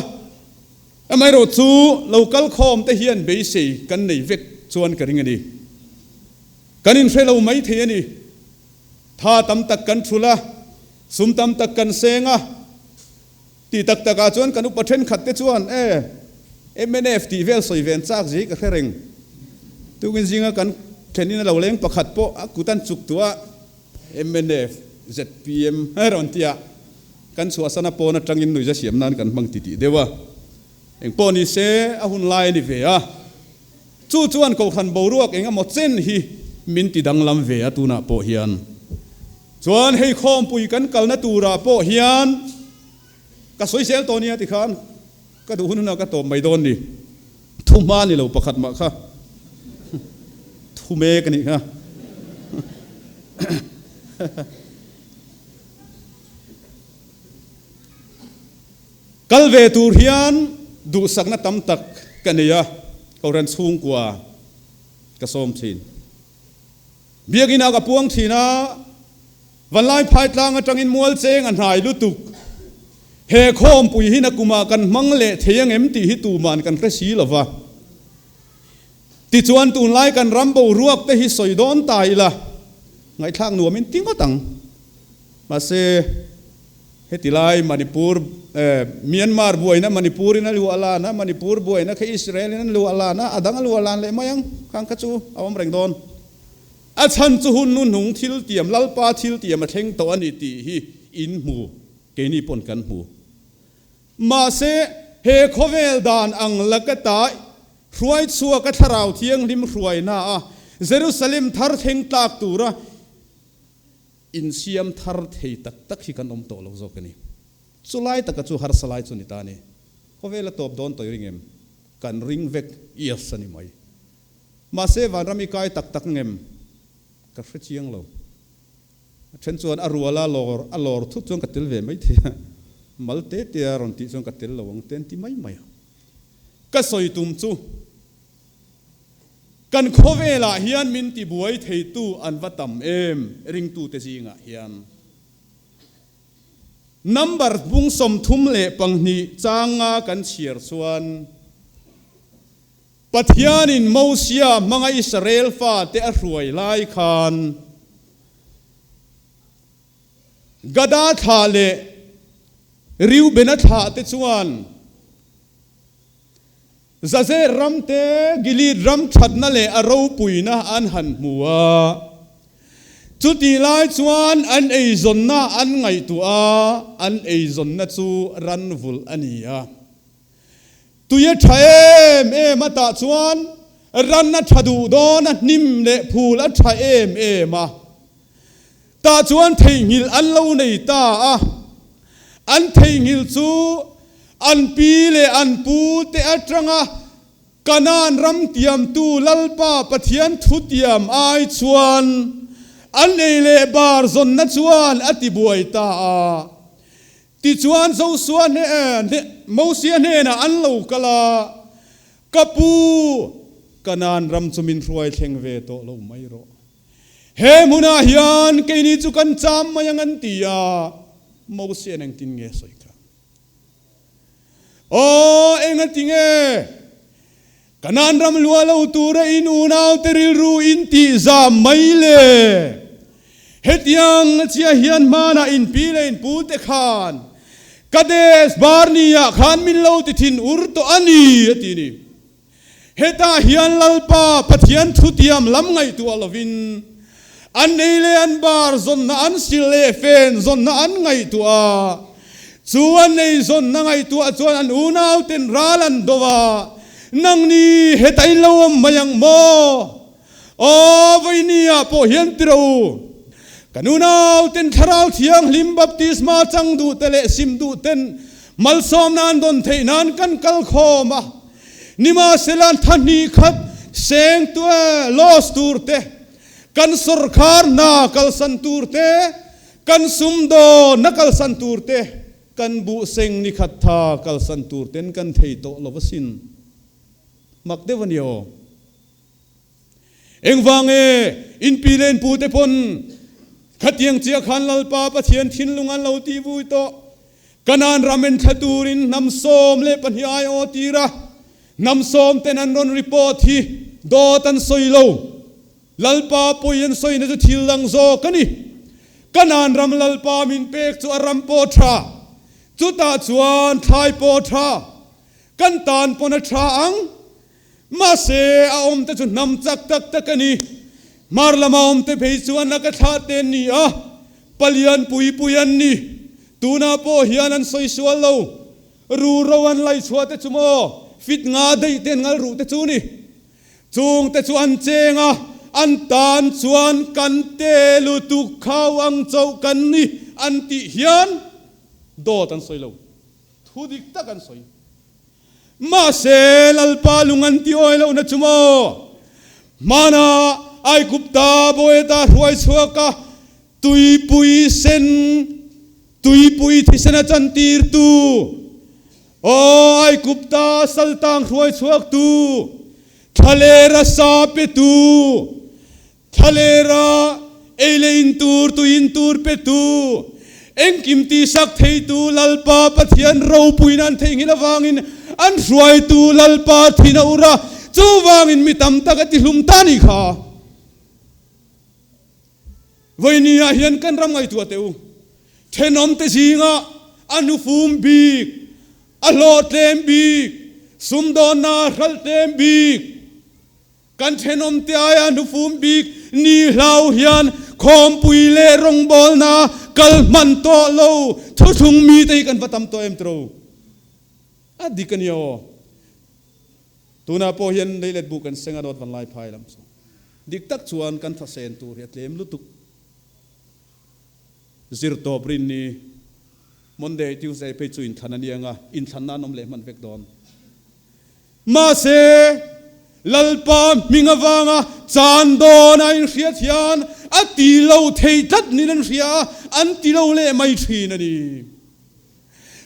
Amaherawhchu lo kal khawm te hian beisei kan nei vek chuan ka ring a ni. Kan inhre lo mai thei a ni. Tha tam tak kan thul a, sum tam tak kan seng a, tih tak takah chuan kan upa thenkhat te chuan e, mnf tih vel sawi ven chak zia hi ka hre reng. Tukin zinga kan thlenin a lo leng pakhat pawh a kut an chuk tuah a, mnf, zpm rawn ti a, kan chhuahsan a pawn atangin nuihza siam nan kan hmang titih deuh a. Engpawh ni se a hun lai a ni ve a. Chu chuan Kohhran boruak eng emaw chen hi min ti danglam ve a tunah pawh hian. Chuan hei khawmpui kan kalna turah pawh hian ka sawi zel tawh nia tikhan ka duh hun hunah ka tawp mai dawn ni. Thu hma ni lo pakhat mah kha thu mek a nih kha. Kal ve tur hian duhsakna tam tak ka nei a, Kohhran chhungkua ka sawm thin. Biakinn ah ka puang thin a, Vanlai phaitlang atangin mual cheng a hnai lutuk. He khawmpui hi nakumah kan hmang leh thei angem tih hi tuman kan hre si lova. Tichuan tunlai kan ram boruak te hi sawi dawn ta ila, ngaihthlak nuamin ti ngawt ang. Mahse. Heti lai Manipur, Myanmar buaina Manipur in a luah lan a, Manipur buaina kha Israel in an luah lan a, a dang a luah lan leh mai ang, khang kha chu a awm reng dawn. A chhan chu hun hnuhnung thil tiam, Lalpa thil tiam a thleng tawh a ni tih hi in hmu, keini pawn kan hmu. Mahse, he khawvel dan ang laka ta hruai chhuaka Thlarau Thianghlim hruaina a Jerusalem thar thleng tlak tura insiam thar thei tak tak hi kan awm tawh lo zawk a ni. Chulai taka chu harsa lai chu ni ta a ni. Khawvel a tawp dawn tawh i ring em? Kan ring vek, yes a ni mai. Mahse, vanram i kai tak tak ngem? Ka hre chiang lo. A then chuan a rual a lawr a lawr thut chuan ka tel ve mai thei a, mal te te a rawn tih chuan ka tel lo ang te an ti mai mai a. Ka sawi tum chu kan khawvelah hian min tibuai theitu an va tam em ringtute zingah hian. Number bung 32 changa kan chhiar chuan Pathianin Mosia hmanga Israel fate a hruai lai khan Gada thlah leh Reubena thlah te chuan Jazer ram te Gilead ram thatna leh a ropuina an han hmu a. Chutih lai chuan an eizawnna an ngaihtuah a, an eizawnna chu ranvulh a ni a. Tui a tha em em a tah chuan ran a tha duh dawn a, hnim leh phul a tha em em a. Tah chuan theihnghilh an lo nei ta a, an theihnghilh chu an pi leh an pu te atanga Kanaan ram tiamtu Lalpa Pathian thutiam ai chuan an ei leh bar zawnna chuan a tibuai ta a. Tichuan Josua hne, Mosia hnenah an lo kal a, Ka pu, Kanaan ram chu min hruai thleng ve tawh lo mai rawh. He hmunah hian keini chu kan cham mai ang an ti a, Mosia'n engtin nge sawi kha? Aw, engati nge Kanaan ram lua lo tura in unaute rilru in tih zam mai le? Hetiang chiah hian hmanah in pi leh in pu te khan Kadesh Barnea khan min lo ti thin ur tawh a ni, a ti ni. Hetah hian Lalpa Pathian thutiam lam ngaihtuah lovin an ei leh an bar zawnna an sil leh fen zawnna an ngaihtuah a, chu an ei zawnna ngaihtuah chuan an unauten ral an do a, Nangni heta in lo awm mai ang maw? Aw, vawinia pawh hian ti rawh u. Kan unauten Thlarau Thianghlim baptisma chang duh te leh sim duh ten malsawmna an dawn theih nan kan kal khawm a. Nimahsela thahnih khat seng tue loss tur te, kan sawrkhar hna kalsan tur te, kan sumdawnna kalsan tur te, kan buhseng ni khat tha kalsan tur ten kan thei tawh lo asin. Mak deuh a ni aw. Engvang nge in pi leh in pu te pawn khatiang chiah khan Lalpa Pathian thinlung an lo tih vui tawh? Kanaan ram en thla turin hnam 12 ai aw tir a, hnam sawm ten an rawn report hi dawt an sawi lo. Lalpa pawi an sawina chu thil dang zawk a ni. Kanaan ram Lalpa min pek chu a ram pawh tha, chutah chuan thlai pawh tha, kan tan pawn a tha ang. Mahse, a awmte chu hnam chak tak tak a ni. Hmar lama awmte phei chuan a ka thlah te an ni a, palian pui pui an ni. Tunah pawh hian an sawi sual lo. Ru ro an lai chhuah te chu maw, fit nga daih te an ngal ruh te chu ni. Chung te chu an cheng a, an tan chuan kan te lutuk khau ang chauh kan ni an tih hian dawt an sawi lo. Thu dik tak an sawi. Mahse, Lalpa lung an ti awi lohna chu maw? Hmana Aigupta baweta hruai chhuaka tuipui sen, tuipui thisen a chantirtu, aw Aigupta saltang hruai chhuaktu, thlalera sa petu, Thlalera ei leh in tur, tui in tur petu, engkim tihsak theitu Lalpa Pathian ropuina an theihnghilh avangin an hruaitu Lalpa thin a ur a, chuvangin mi tam tak a tihlum ta nih kha. Vawinia hian kan ram ngaihtuah teh u, thenawmte zingah. a hnufum bik, a hlawhtlem bik, sumdawnna a hralhtlem bik, kan thenawmte aia hnufum bik ni hlau hian khawmpui leh rawngbawlna kal hman tawh lo thuthlung mite hi kan va tam tawh em tiro? A dik a nia aw. Tunah pawh hian leilet bu kan seng a dawt vanlai phai lam chu. Dik tak chuan kan thasen tur hi a tlem lutuk. Zir tawp rin ni Monday, Tuesday phei chu inthlan a nia nga, inthlanna an awm leh hman vek dawn. Mahse, Lalpa hming avanga chan dawn a inhriat hian a ti lo thei tlat niin an hria a, an ti lo leh mai thin a ni.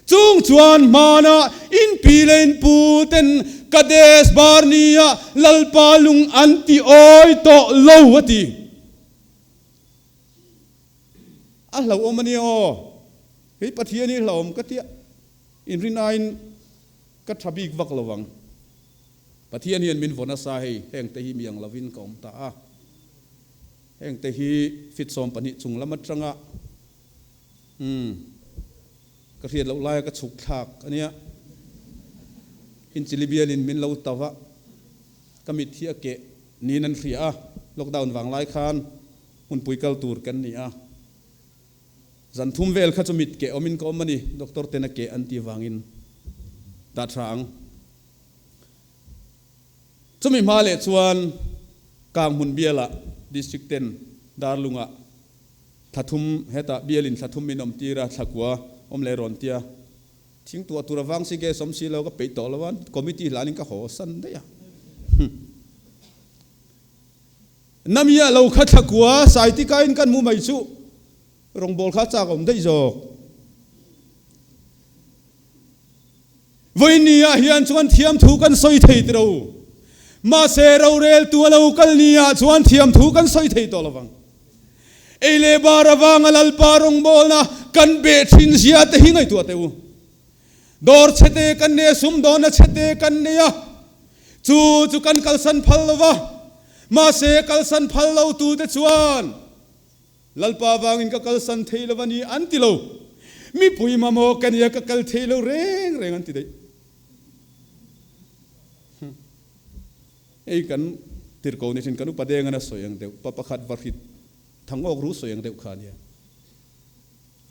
Chung chuan hmanah inpi leh inpu ten Kadesh Barnea Lalpa lung an ti awi tawh lo a ti. A hlauhawm a nia aw, kei Pathian hi hlauhawm ka tia inrin aiin ka tha bik vak lo vang. Pathian hian min vaw nasa hei, hengte hi mi ang lovin ka awm ta a. Hengte hi fit 12 chung lam atanga Umm, ka hriat loh laia ka chhuk thlak a nia. Inchili bialin min lo tau a, ka mit hi a keh niin an hria a, lockdown vang lai khan hmunpui kal tur kan ni a. Zan thum vel kha chu mit keh awmin ka awm a ni, doctor ten a keh an tih vangin dah tha ang. Chumi hma leh chuan Kanghmun bialah District ten Darlungah Thla thum, hetah bialin thla thum min awm tir a, thla kua awm leh rawn tia. Thing tuah tur avang si gas awm si lo ka peih tawh lo a, committee hlanin ka haw san daih a. Hum. Namia lo kha thla kua Saitika in kan hmu mai chu rawngbawl kha chak awm daih zawk. Vawiin ah hian chuan thiamthu kan sawi thei tiro. Mahse roreltu a lo kal ni ah chuan thiamthu kan sawi thei tawh lovang. Ei leh bar avanga Lalpa rawngbawlna kan beh thin zia te hi ngaihtuah teh u. Dawr chhete kan nei a, sumdawnna chhete kan nei a, chu chu kan kalsan phal lo va. Mahse kalsan phal lo tute chuan Lalpa vangin ka kalsan thei lo a ni an ti lo. Mipui mamawh ka nia ka kal thei lo reng reng an ti daih. Hei kan tirko ni thin kan upa deng an a sawi ang deuh pa pakhat va hrit thangawk ru sawi ang deuh kha nia.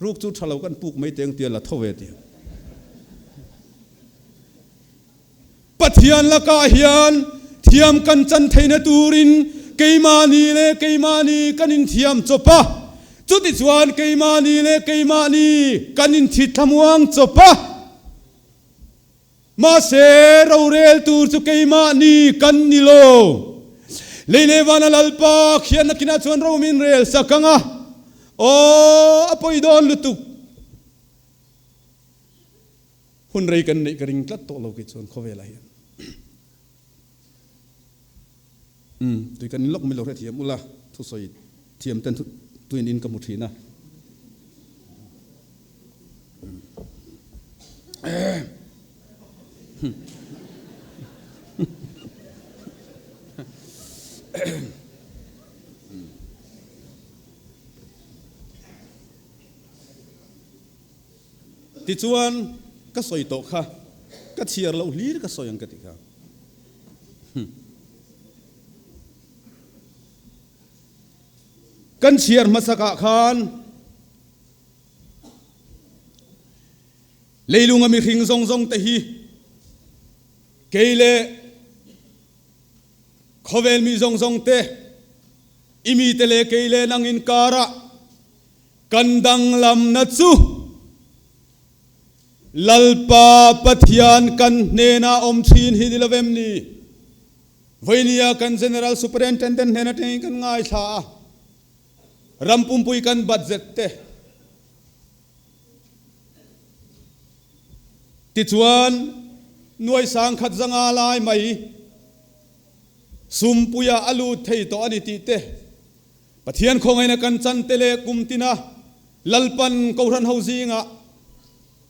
Ruk chu tha lo kan puk mai teng tia la tho ve tia. Pathian lakah hian thiam kan chan theihna turin keimahni leh keimahni kan inthiam chawp a, chutichuan keimahni leh keimahni kan inthit thlamuang chawp a. Mahse, rorel tur chu keimahni kan ni lo. Lei leh vana Lalpa khian nakinah chuan ro min rel sak ang a, aw, a pawi dawn lutuk. Hun rei kan neih ka ring tlat tawh lo kei chuan khawvelah hian. Umm, tui kan in lawk mai lo hrethiam ula, thusawi thiam ten tuin in ka hmu thin a. Tichuan, ka sawi tawh kha, ka chhiar loh hlir ka sawi ang ka ti kha. Kan chhiar hmasakah khan leilunga mihring zawng zawng te hi kei leh khawvel mi zawng zawng te, i mite leh kei leh nang inkarah Kan danglamna chu Lalpa Pathian kan hnena awm thin hi ni lo em ni? Vawinia kan General Superintendent hnen atangin kan ngaithla a, ram pumpui kan budget te tichuan nuai sangkhat zanga lai mai sumpuia a lut thei tawh a ni tih te, Pathian khawngaihna kan chan te leh kum tina Lalpan Kohhran ho zingah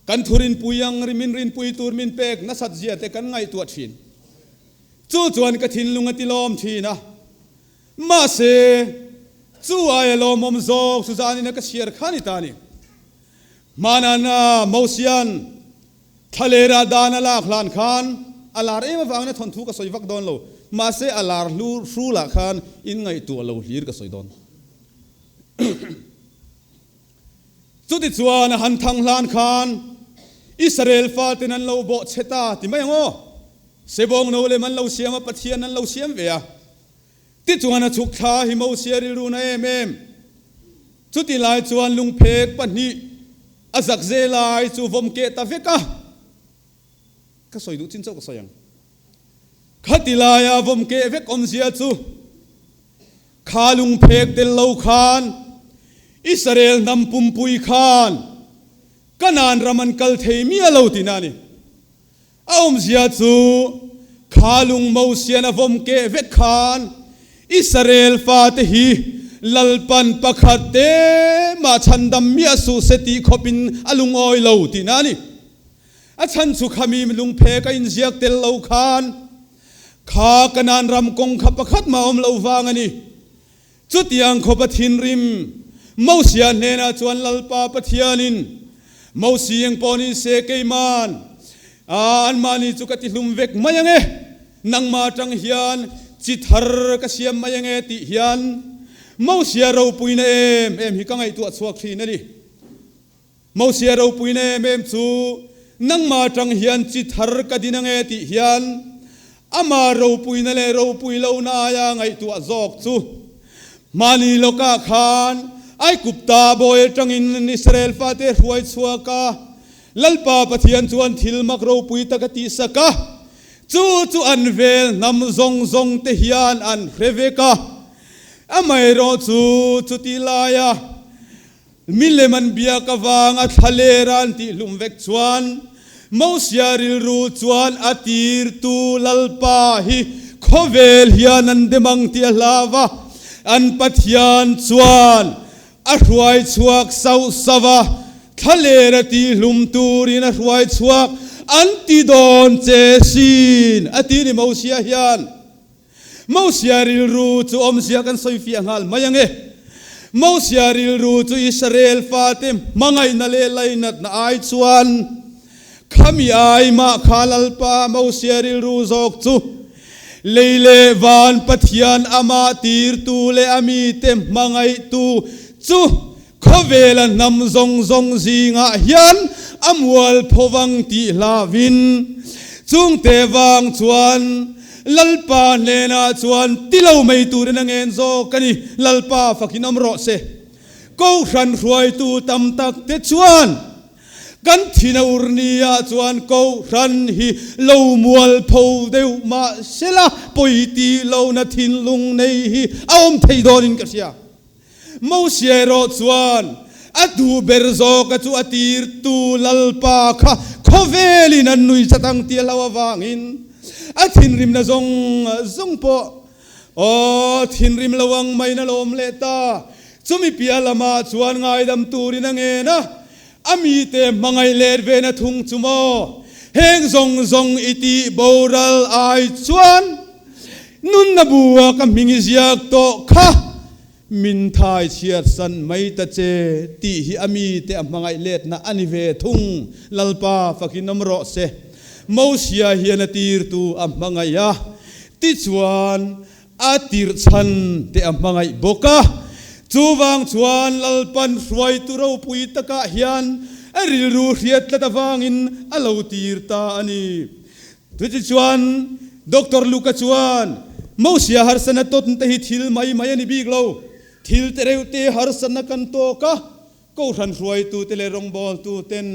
kan thu rinpui ang ri min rinpui tur min pek nasat zia te kan ngaihtuah thin. Chu chuan ka thinlung a ti lawm thin a. Mahse, chu aia lawmawm zawk chu zanin a ka chhiar kha ni ta ni. Hmanana Mosian thlalera dan a lak hlan khan a lar em avangin a thawnthu ka sawi vak dawn lo. Mahse a lar hlu hrulah khan in ngaihtuah lo hlir ka sawi dawn. Chutichuan a han thang hlan khan Israel faten an lo bawh che ta ti mai ang aw. Sebawng no lem an lo siam a, Pathian an lo siam ve a. Tichuan a chhuk thla hi Mosia rilru na em em. Chuti lai chuan lungphek pahnih a zak ze lai chu vawm keh ta vek a. Ka sawi duh chin chauh ka sawi ang. Khati laia vawm keh vek awmzia chu kha lungphek tel lo khan Israel hnam pumpui khan Kanaan ram an kal thei miah lo tihna a ni. A awmzia chu, kha lung Mosian a vawm keh vek khan Israel fate hi Lalpan pakhat te mah chhandam miah suh se tih khawpin a lungawi lo tihna a ni. A chhan chu khami lungphek a inziak tel lo khan kha Kanaan ram kawng kha pakhat mah awm lo vang a ni. Chutiang khawpa thinrim Mosia hnenah chuan Lalpa Pathianin, Mosi eng pawh ni se keiman anmahni chu ka tihlum vek mai ang e, nangmah atang hian chi thar ka siam mai ang e tih hian Mosia ropuina em em hi ka ngaihtuah chhuak thin a ni. Mosia ropuina em em chu nangmah atang hian chi thar ka din ang e tih hian ama ropuina leh ropui lohna aia ngaihtuah zawk chu hmani lawkah khan Aigupta bawi atangin Israel fate hruai chhuak a, Lalpa Pathian chuan thil mak ropui tak a tihsak a, chu chu an vel hnam zawng zawng te hian an hre vek a. Amaherawh chu chutih laia Milem an biak avanga thlaler a an tihhlum vek chuan Mosia rilru chuan a tirtu Lalpa hi khawvel hian an dem ang tih a hlau a, an Pathian chuan a hruai chhuak sauh sauh a, thlaler a tihhlum turin a hruai chhuak an ti dawn che sin a ti ni Mosia hian. Mosia rilru chu awmzia kan sawi fiah nghal mai ang e. Mosia rilru chu Israel fate hmangaihna leh lainatna ai chuan khami ai mah kha Lalpa Mosia rilru zawk chu lei leh van Pathian amah tirtu leh a mite hmangaihtu chu khawvela hnam zawng zawng zingah hian a mual phovang tih hlauhin chungte vang chuan Lalpa hnenah chuan ti lo mai turin a ngen zawk a ni. Lalpa fakin awm rawh se. Kohhran hruaitu tam tak te chuan kan thina urnia chuan kohhran hi lo mual pho deuh mah sela pawi tih lohna thinlung nei hi a awm thei dawnin ka hria. Mosia erawh chuan a duh ber zawka chu a tirtu Lalpa kha khawvelin an nui chat ang tih a hlau avangin a thinrimna zawng zawng pawh aw thinrim lo ang maiin a lawm leh ta. Chumi piah lamah chuan ngaidam turin a ngen a, a mite hmangaih let ve na thung chu maw? Heng zawng zawng i tih boral ai chuan nunna bua ka hming i ziak tawh kha min thai chhiat san mai ta che tih hi a mite a hmangaih letna a ni ve thung. Lalpa fakin awm rawh se. Mosia hian a tirtu a hmangaih a, tichuan a tirh chhan te a hmangaih bawk a. Chuvang chuan Lalpan hruaitu ropui takah hian a rilru hriat tlat avangin a lo tir ta a ni. Chutichuan Doctor Luka chuan, Mosia harsatna tawtn te hi thil mai mai a ni bik lo. Thil te reuh te harsatna kan tawk a, Kohhran hruaitute leh rawngbawltuten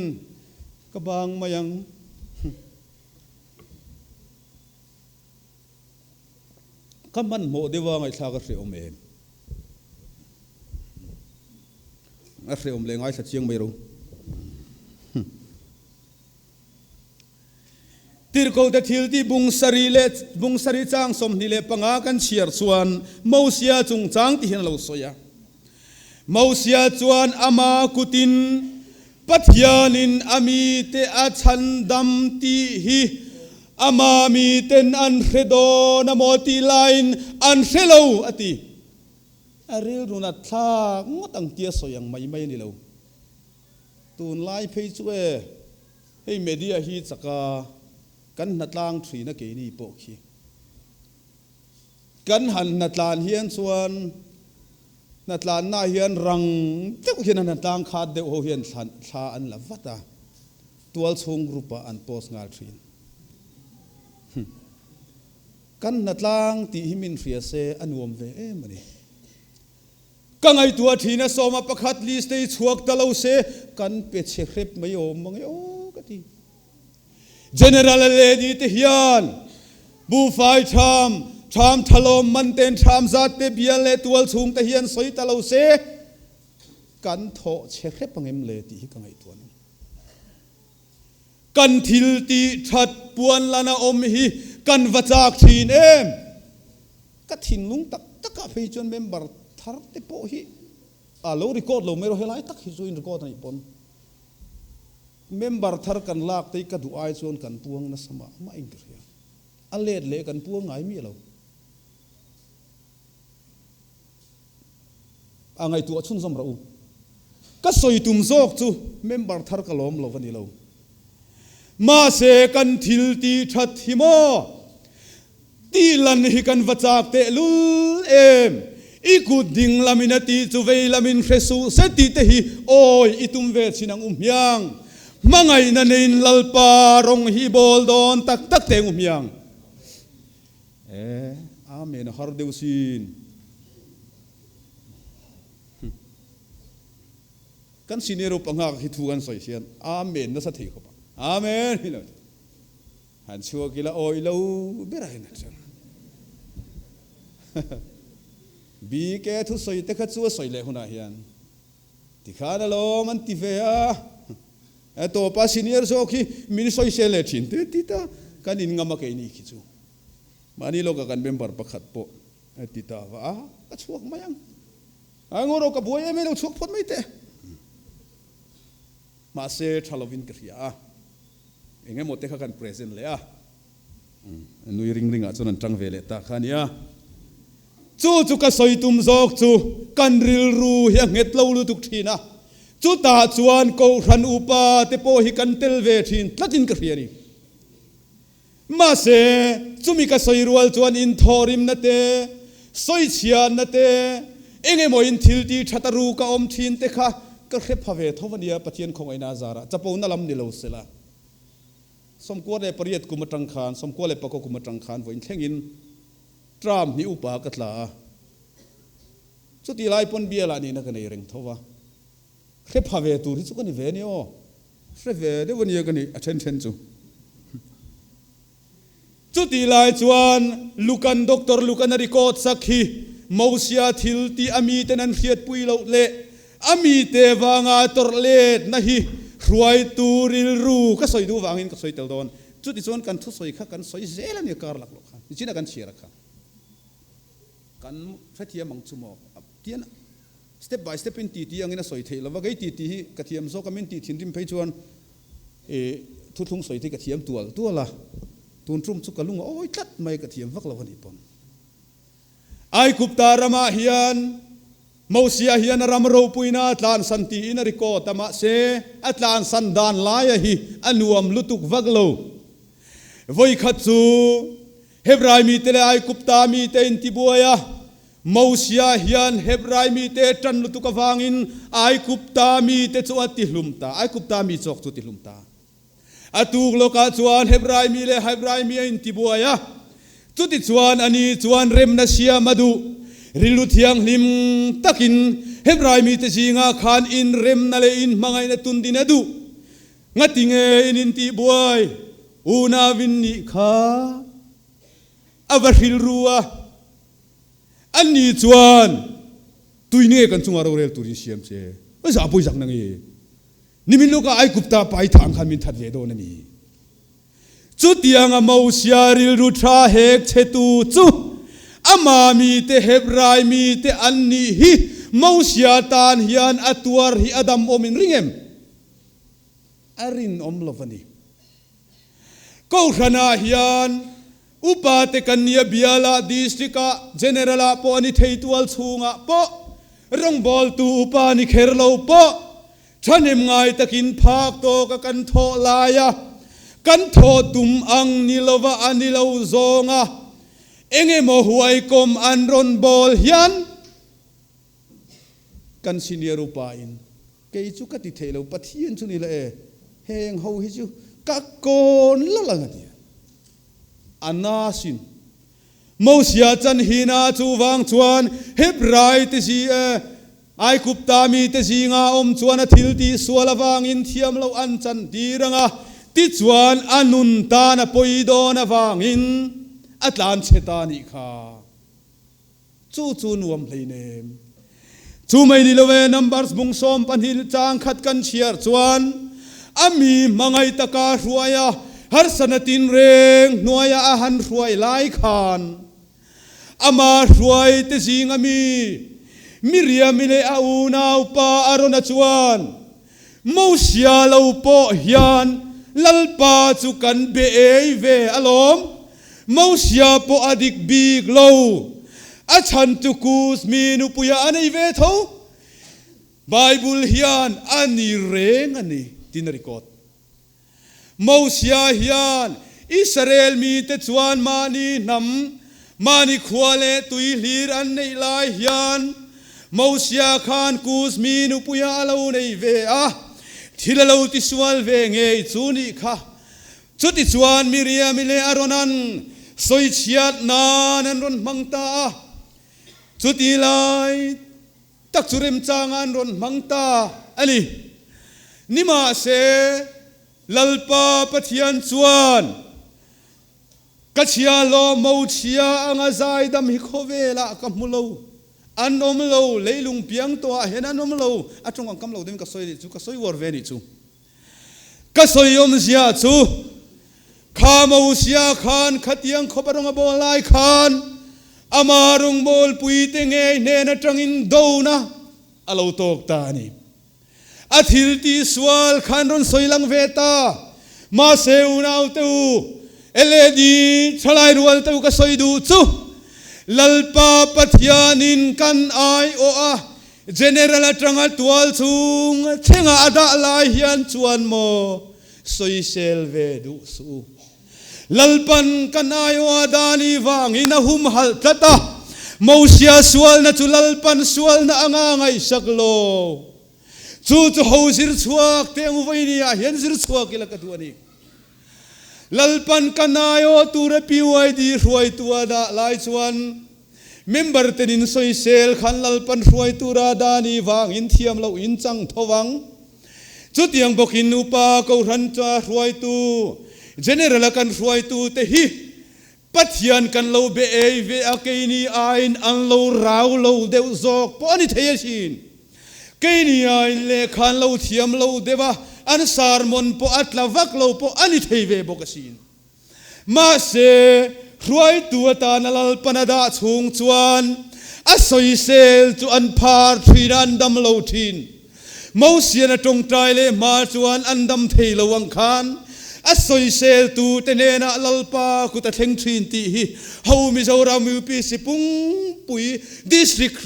ka bang mai ang. Ka hmanhmawh deuh a ngaihthlak a hrehawm em? A hrehawm leh ngaithla chiang mai ro. Tirhkote thil tih bung sarih leh bung sarih chang 25 kan chhiar chuan Mosia chungchang ti hian a lo sawi a. Mosia chuan ama kutin Pathianin a mite a chhandam tih hi ama miten an hre dawn a maw tih laiin an hre lo a ti. A rilrun a thlak ngawt ang tia sawi ang mai mai a ni lo. Tunlai phei chu e, hei media hi chaka kan hnatlang thin a keini pawh khi. Kan han hnatlan hian chuan hnatlanna hian rang deuh hian a hnatlang khat deuh ho hian thla an la vat a, tualchhung group ah an post nghal thin. Kan hnatlang tih hi min hria se a nuam ve em a ni. Ka ngaihtuah thin a sawma pakhat list te hi chhuak ta lo se kan pe chhe hrep mai awm mang e aw ka ti. General a lady te hian buhfai tham, tham thalawm man ten tham zat te bial leh tual chhung te hian sawi ta lo se kan thawh chhe hrep ang em le tih hi ka ngaihtuah ni. Kan thil tih that puan lana awm hi kan va chak thin em? Ka thinlung tak takah phei chuan member thar te pawh hi a lo record lo mai rawh, helai tak hi chu in record a nih pawn member thar kan lak te hi ka duh ai chuan kan puang nasa mah mah in ka hria, a let leh kan puang ngai miah lo. A ngaihtuah chhunzawm rawh u. Ka sawi tum zawk chu member thar ka lawm lo a ni lo. Mahse kan thil tih that hi maw? Tih lan hi kan va chak teh lul em? I kut ding lamin a tih chu vei lamin hre suh se tih te hi awi i tum ve chin ang u hmiang. Hmangaihna neiin Lalpa rawng hi bawl dawn tak tak teh ang u hmiang. E, Amen a har deuh sin. Kan senior upa nghak hi thu kan sawi hian Amen nasa thei khawp a. Amen hi lo ti. Han chhuak ila awi lo ber a hian a ṭhen. BK thu sawi te kha chu a sawi leh hunah hian tikhan alawm an ti ve a. A tawpa senior zawk hi min sawisel leh thin te ti ta kan in ngam a keini khi chu. Mahni lawkah kan member pakhat pawh a ti ta va a, ka chhuak mai ang. A ngaw rawh ka buai em em lo chhuak phawt mai teh. Mahse tha lovin ka hria a, eng emaw te kha kan present leh a. Nui ring ringah chuan an tang ve leh ta kha a nia. Chu chu ka sawi tum zawk chu kan rilru hi a nghet lo lutuk thin a, chutah chuan Kohhran upa te pawh hi kan tel ve thin tlatin ka hria a ni. Mahse, chumi ka sawi rual chuan inthawhrimna te, sawichhiatna te, eng emaw in thil ti that a ruk a awm thin te kha ka hre pha ve tho a nia, Pathian khawngaihna a zarah chapona lam ni lo sela. 98 kum atang khan, 94 kum atang khan vawiin thlengin Trump hi upa ka tla a, chutih lai pawn bialah nihna ka nei reng tho va, hre pha ve tur hi chu ka ni ve a ni aw, hre ve deuh a nia ka nih a then then chu. Chutih lai chuan Lukan, Doctor Lukan a record sak hi Mosia thil tih a miten an hriatpui loh leh a mite vanga tawrh letna hi hruaitu rilru ka sawi duh vangin ka sawi tel dawn. Chutichuan kan thusawi kha kan sawi zel a nia kar lak loh khan nichina kan chhiar a kha kan hrethiam ang chu maw tian step by step in titi angin a sawi theih lova kei titi hi ka thiam zawk a min tih thinrim phei chuan i thuthlung sawi te ka thiam tual tual a tun tum chu ka lung a awi tlat mai ka thiam vak lo a nih pawn. Aigupta ramah hian Mosia hian a ram ropuina a tlansan tiin a record a, mahse a tlansan dan laia hi a nuam lutuk vak lo. Vawikhat chu Hebrai mite leh Aigupta mite intibuai a, Mosia hian Hebrai mite tan lutuk avangin Aigupta mite chu a tihlum ta, Aigupta mi chawk chu a tihlum ta. A tuk lawkah chuan Hebrai mi leh Hebrai mi a intibuai a, chutichuan ani chuan remna siam a duh. Rilru thianghlim takin Hebrai mite zingah khan inremna leh inhmangaihna tundin a duh. Ngatinge in intihbuai unauin nih kha a va hrilru a, ani chuan tui nge kan chunga rorel turin siam che? Zah pawi zak na nge? Nimin lawkah Aigupta pai thang khan min that ve dawn a ni. Chutianga Mosia rilru tha hek chhetu chu ama mite Hebrai mite an nih hi Mosia tan hian a tuar hi a dam awmin ring em? A rinawm lo a ni. Kohhranah hian Upa te kan nia bialah, district ah, general ah pawh a ni thei tual chhungah pawh rawngbawltu upa ni kher lo pawh. Thahnem ngai takin phak tawka kan thawh laia kan thawh tum ang ni lova a ni lo zawnga engemaw huaikawm an rawn bawl hian kan senior upa in kei chu ka ti thei lo, Pathian chu ni la e, heng ho hi chu ka kawn lal ang a ti a. A na sin. Mosia chan hina chuvang chuan Hebrai te zi e, Aigupta mite zinga awm chuan a thil tih sual avangin thiam loh an chan tir ang a, tichuan a nun tan a pawi dawn avangin a tlan chhe ta nih kha. Chu chu nuam hleinem. Chu mai ni lo e, Numbers bung 12 chang khat kan chhiar chuan a mi hmangaih taka hruai a, harsana tinreng hnuaia a han hruai lai khan Ama hruai te zing a mi, Miriami leh a unaupa Arona chuan, Mosia lo pawh hian Lalpa chu kan be ei ve alawm, Mosia pawh a dik bik lo, a chhan chu Kus mi nupuia a nei ve tho. Bible hian a ni reng a ni, tiin a record. Mosia hian Israel mite chuan mahni hnam, mahni khua leh tui hlir an neih lai hian Mosia khan Kus mi nupuia a lo nei ve a, thil a lo tisual ve ngei chu nih kha. Chutichuan Miriami leh Aaronan sawichhiat nan an rawn hmang ta a, chuti lai tak chu remchanga an rawn hmang ta a ni. Nimahse, Lalpa Pathian chuan, Ka chhia hlawh mo chhia anga zaidam hi khawvelah ka hmu lo, an awm lo, leilung piang tawhah hian an awm lo, a tawng ang kam lo deuhin ka sawi nih chu, ka sawi uar ve nih chu. Ka sawi awmzia chu, kha Mosia khan khatiang khawp a rawn a bawl lai khan ama rawngbawlpuite ngei hnen atangin dona a lo tawk ta a ni. A thil tihsual khan rawn sawi lang ve ta. Mahse unaute u, LED thalai rualte u ka sawi duh chu, Lalpa Pathianin kan aiawh a, General atanga tual chung thlengah a dah lai hian chuan maw sawisel ve duh suh u. Lalpan kan aiawha dani vangin a humhalh tlat a, Mosia sualna chu Lalpan sualna anga ngaihsak lo. Chu chu ho zir chhuak te ang vawinia hian zir chhuak ila ka duh a ni. Lalpan kan aiawh tura PYD hruaitu a dah lai chuan Member ten in sawisel khan Lalpan hruai tura dani vangin thiam loh in chang tho ang. Chutiang bawkin upa Kohhran cha hruaitu, General a kan hruaitu te hi Pathian kan lo be ei ve a keini aiin an lo rau lo deuh zawk pawh a ni thei asin. Keini aiin lehkha an lo thiam lo deuh a, an sermon pawh a tla vak lo pawh a ni thei ve bawk asin. Mahse, hruaitu atana Lalpan a dah chhung chuan a sawisel chu an phar thin a, an dam lo thin. Mosian a tawngtai leh hma chuan an dam thei lo ang khan a sawiseltu te hnenah Lalpa kut a thleng thin tih hi ho Mizoram UPC pungpui District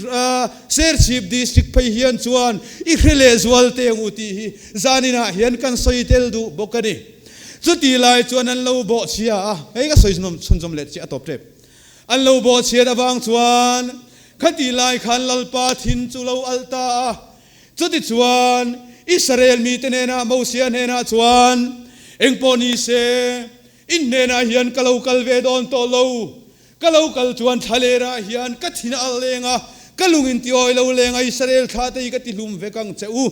Serchhip District phei hian chuan i hre leh zual teh ang u tih hi zaninah hian kan sawi tel duh bawk a ni. Chuti lai chuan an lo bawhchhia a, hei ka sawi chhunzawm leh chiah a tawp tep. An lo bawhchhiat avang chuan khati lai khan Lalpa thin chu lo alh ta a. Chutichuan Israel mite hnenah Mosia hnenah chuan, Engpawh ni se, in hnenah hian ka lo kal ve dawn tawh lo. Ka lo kal chuan thlalerah hian ka thin a alh leng a, ka lung in ti awi lo leng a, Israel thla te hi ka ti hlum vek ang che u.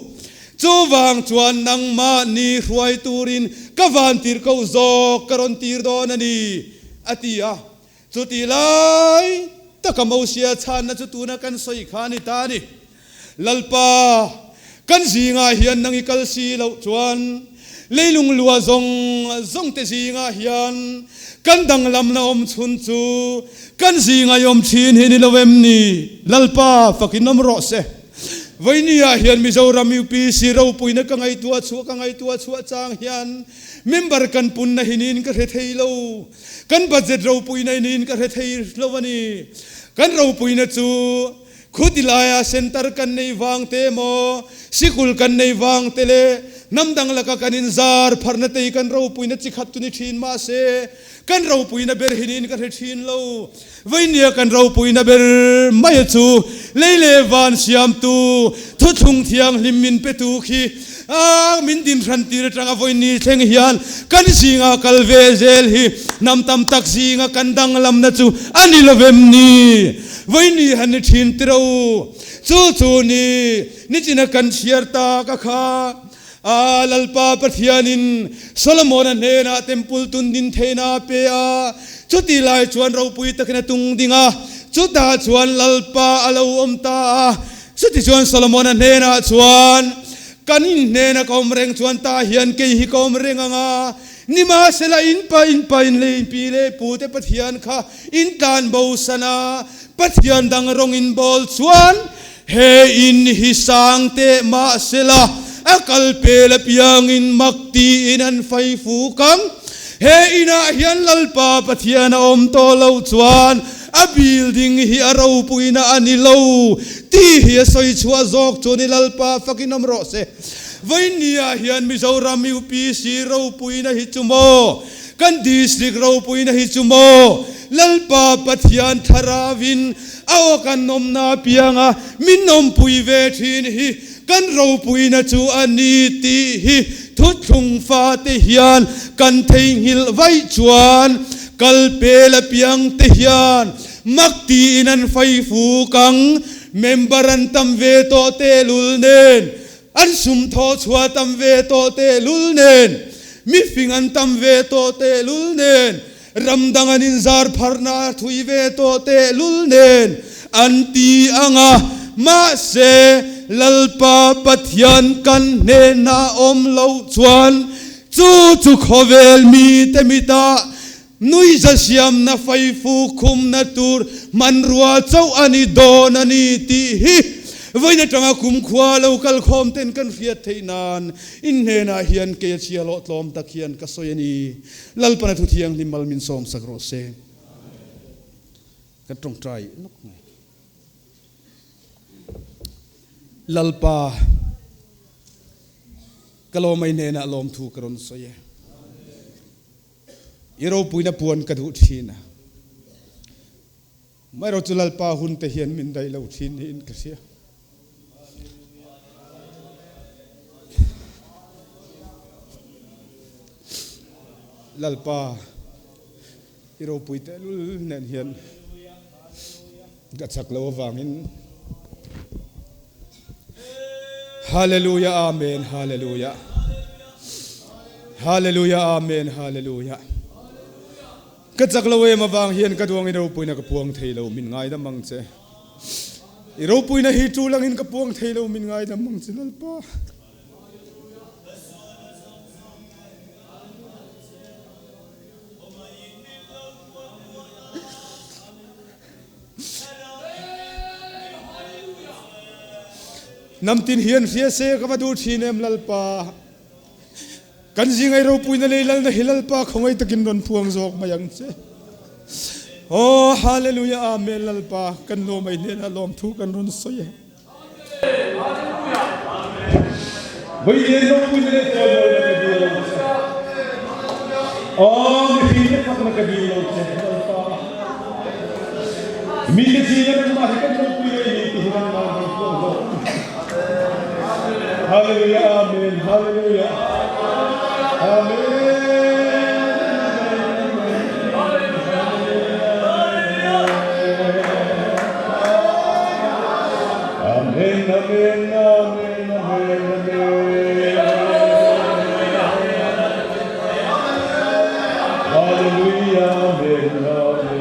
Chuvang chuan nangmah ni hruai turin ka van tir ko zawk ka rawn tir dawn a ni, a ti a. Chuti lai taka Mosia chhanna chu tuna kan sawi kha a ni ta a ni. Lalpa, kan zingah hian nang i kal si loh chuan leilung lua zawng zawng te zingah hian kan danglamna awm chhun chu kan zingah i awm thin hi ni lo em ni? Lalpa, fakin awm rawh se. Vawinia hian Mizoram UPC ropuina ka ngaihtuah chhuah ka ngaihtuah chhuah chang hian member kan punna hi niin ka hre thei lo. Kan budget ropuina hi niin ka hre thei lo a ni. Kan ropuina chu. Khuti laia center kan nei vang te emaw, sikul kan nei vang te leh hnam dang laka kan inzar pharna te hi kan ropuina chi khat chu ni thin mahse, kan ropuina ber hi niin ka hre thin lo. Vainia kan ropuina ber mai chu lei leh van siamtu thuthlung thianghlim min petu khi a min din hran tir atanga vawiini thleng hian kan zinga kal ve zel hi hnam tam tak zinga kan danglamna chu a ni lovem ni? Vawiini han ni thin tiro chu chu ni nichina kan chhiar tak a kha. A Lalpa Pathianin Solomona hnenah temple tun din theihna a pe a, chuti lai chuan ropui takin a tung ding a, chutah chuan Lalpa a lo awm ta a. Chuti chuan Solomona hnenah chuan, Kan in hnena ka awm reng chuan tah hian kei hi ka awm reng ang a, nimahsela in pa in pa in lei in pi leh pu te Pathian kha in tlan bo san a, Pathian dang rawng in bawl chuan He in hi sang teh mahsela a kal pel apiangin mak tiin an fai fuk ang. He inah hian Lalpa Pathian a awm tawh loh chuan a building hi a ropuina a ni lo tih hi a sawi chhuah zawk chu ni Lalpa fakin awm rawh se. Vawinia hian Mizoram UPC ropuina hi chu maw? Kan district ropuina hi chu maw Lalpa Pathian thlarauin a aw kan awmna apianga min awmpui ve thin hi kan ropuina chu a ni tih hi thuthlung fate hian kan theihnghilh vaih chuan kal pel apiang te hian mak tiin an fai fuk ang. Member an tam ve tawh tehlul nen An sum thaw chhuah tam ve tawh tehlul nen, mifing an tam ve tawh tehlul nen, ram dang an inzar pharna a thui ve tawh tehlul nen an ti ang a. Mahse, Lalpa Pathian kan hnenah awm loh chuan chu chu khawvel mite mitah nuiza siamna faifu khumna tur hmanrua chauh a ni dawn a ni tih hi vawiin atanga kumkhua lo kal khawm ten kan hriat theih nan in hnenah hian kei a chhia lawh tlawm tak hian ka sawi a ni. Lalpana thu thianghlim mal min sawm sak rawh se. Kan tawngtai nawk mai. Lalpa ka lawmai hnenah lawmthu ka rawn sawi e. I ropuina puan ka duh thin a. Amaherawh chu Lalpa hun te hian min daih lo thin niin ka hria. Lalpa i ropui tehlul nen hian ka chak lo avangin Hallelujah Amen Hallelujah Hallelujah Amen Hallelujah Ka chak lo em avang hian ka duang i ropuina ka puang thei lo min ngaidam ang che I ropuina hi tul angin ka puang thei lo min ngaidam ang che Lalpa. Hnam tin hian hria se ka va duh thin em Lalpa. Kan zingai ropuina lei lalna hi Lalpa khawngaih takin rawn phuang zawk mai ang che. Oh hallelujah amen Lalpa kan lawmai hnenah lawmthu kan rawn sawi e. Vawiin ropuina leh chawimawina ka dil lo che. Aw mihring te fakna ka dil lo che Lalpa. Mite zinga nangmah hi kan ropui leh ni ti hi nangmah rawn puang zawk. Hallelujah Amen Hallelujah Amen Amen Amen Amen Amen Amen Hallelujah Amen Amen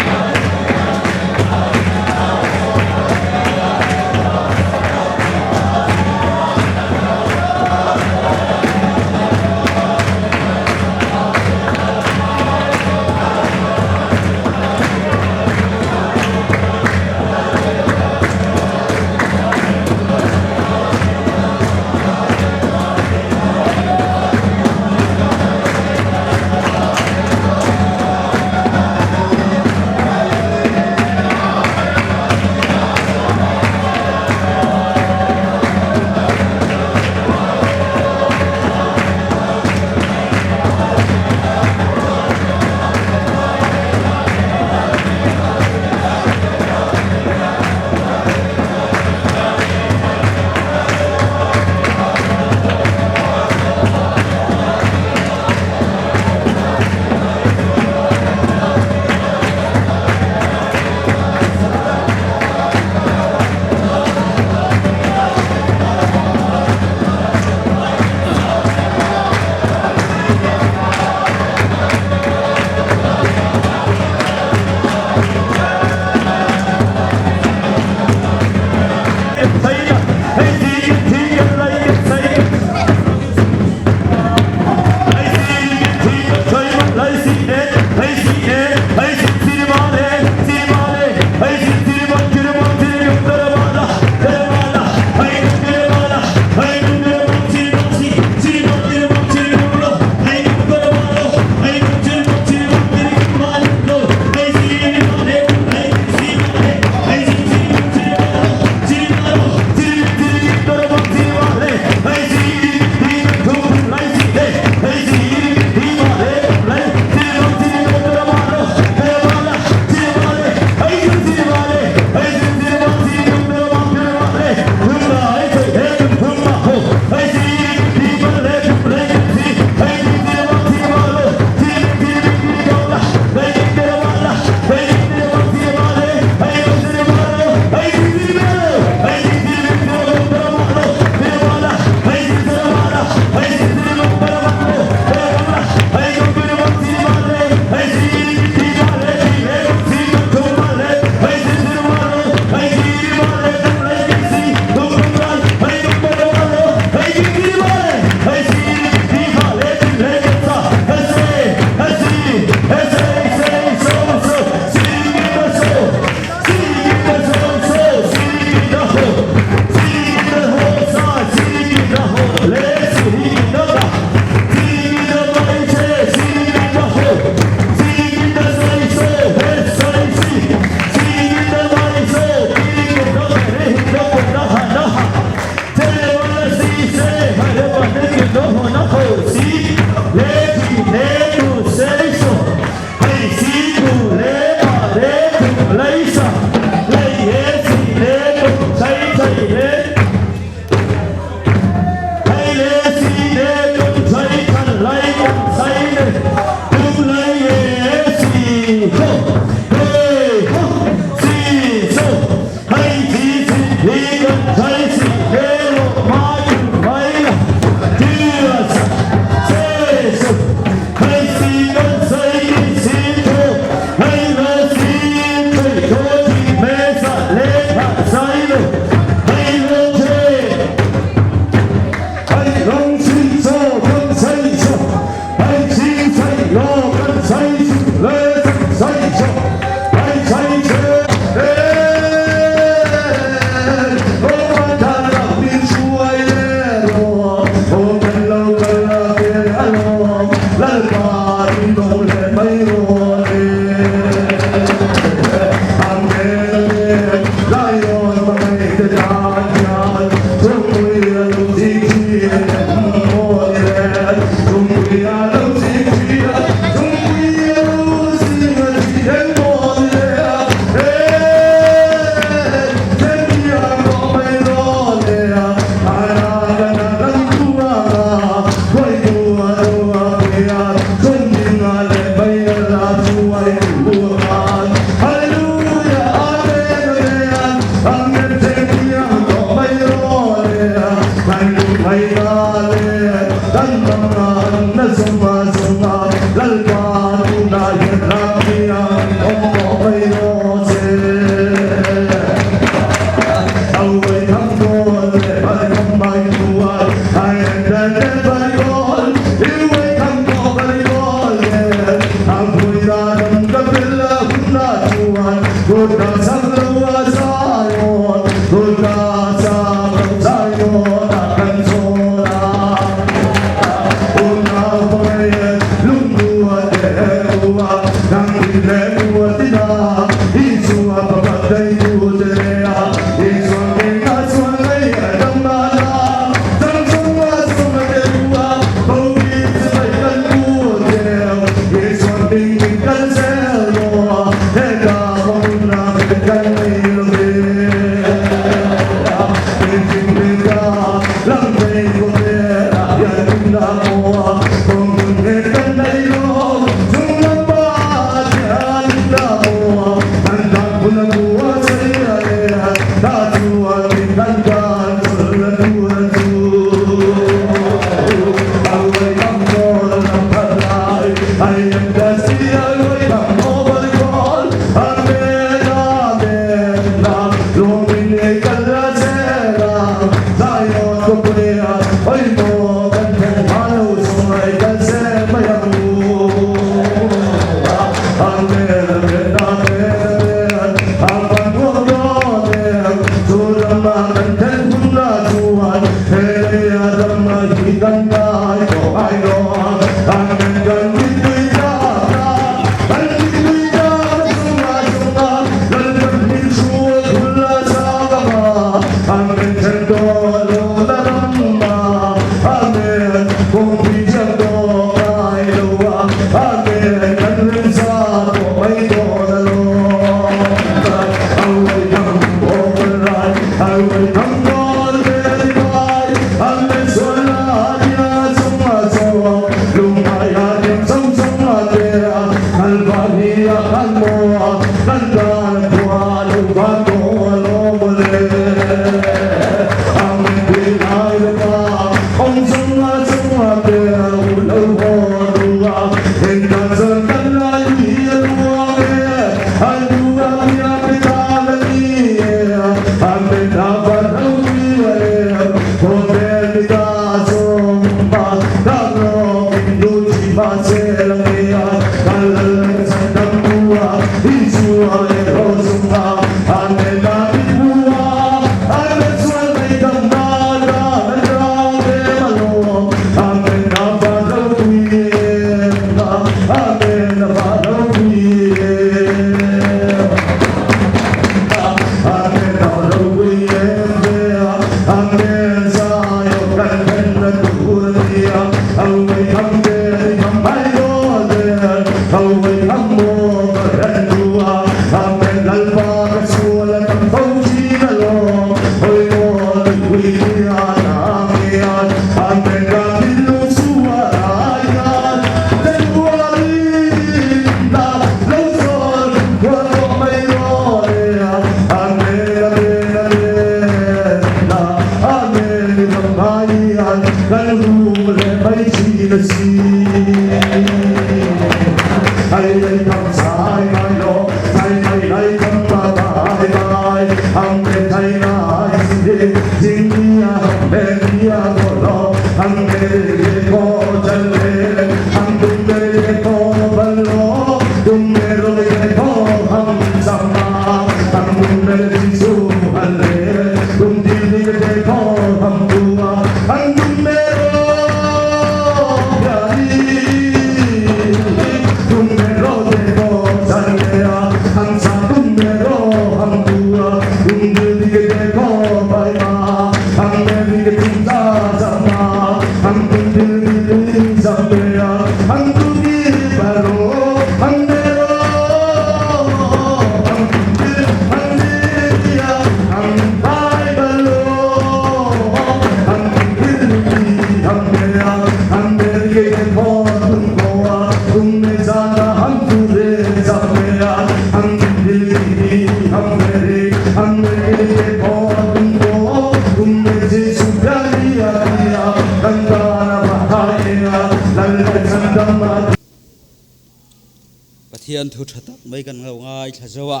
Pathian thu tha tak mai kan lo ngaithla zo a,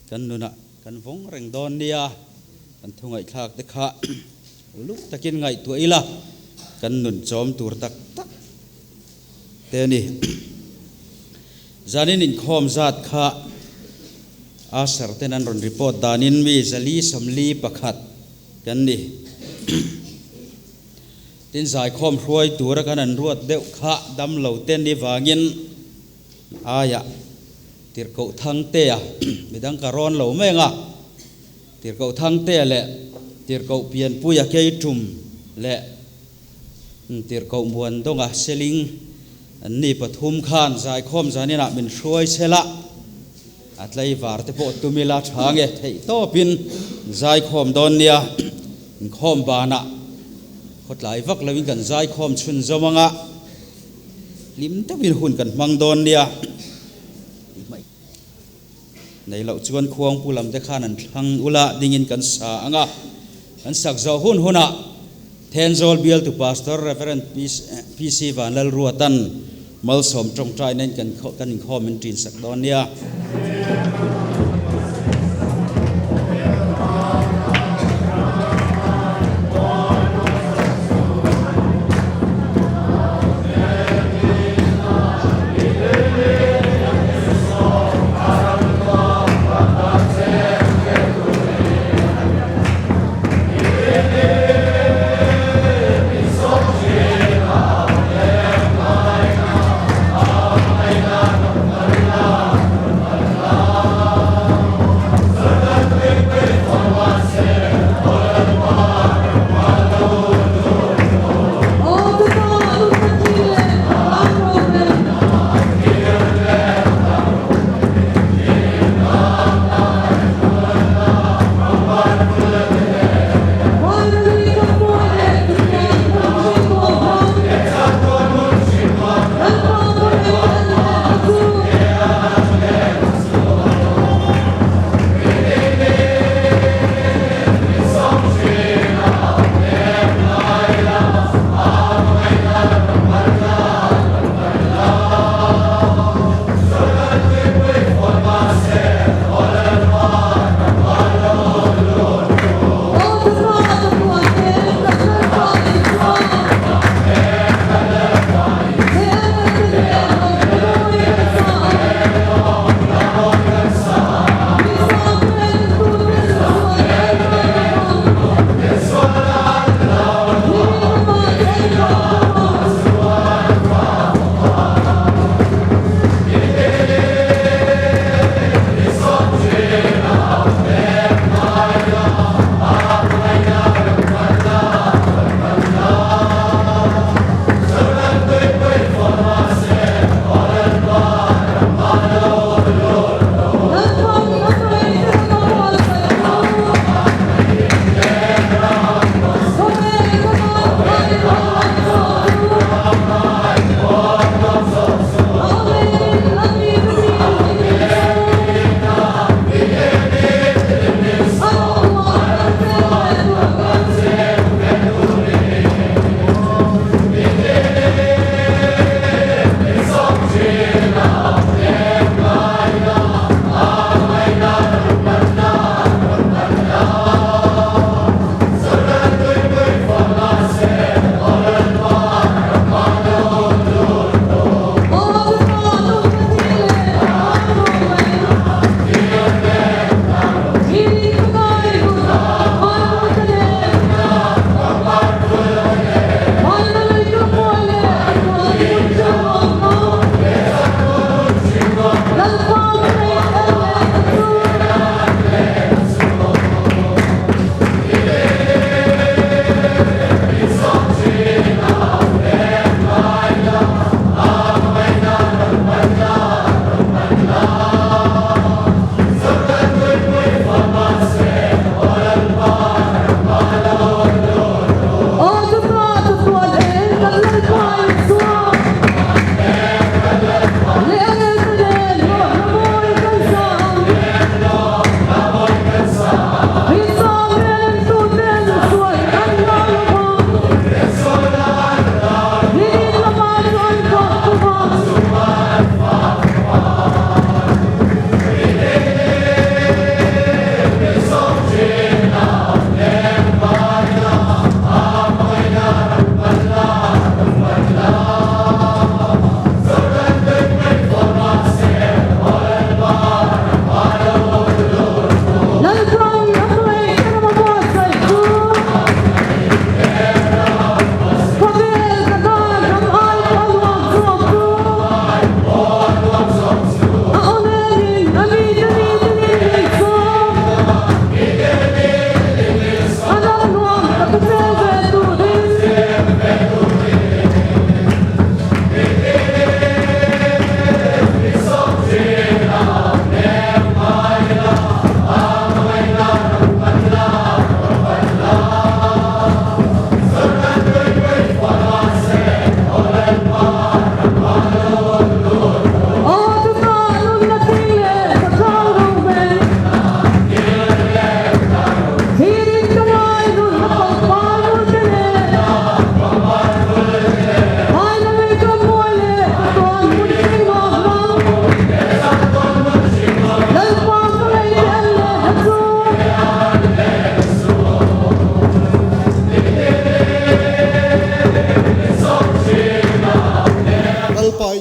kan nunah kan vawng reng dawn nia, kan thu ngaihthlak te kha uluk takin ngaihtuah ila kan nun chawm tur tak tak te a ni. Zanin inkhawm zat kha Asher ten an rawn report danin mi zali 41 kan ni. Tin zaikhawm hruai tura kan an ruat deuh kha dam lo te ni vangin aia tirhkoh Thangtea midang ka rawn lo mai anga tirhkoh Thangtea leh tirhkoh Pianpuia Keitum leh tirhkoh Muandawnga Seling an ni pathum khan zaikhawm zaninah min hruai sela a tlaivar te pawh tum ila tha nge theih tawpin zaikhawm dawn nia inkhawm banah khawtlai vak loin kan zaikhawm chhun zawm anga hlim deuhin hun kan hmang dawn nia nei loh chuan khuangpu lam te khan an thlang ula dingin kan sa anga kan sak zawh hun hunah Thenzawl bialtu Pastor Reverend PC Vanlalruatan Malsawm tawngtai nen kan kan inkhawm in ṭin sak dawn nia.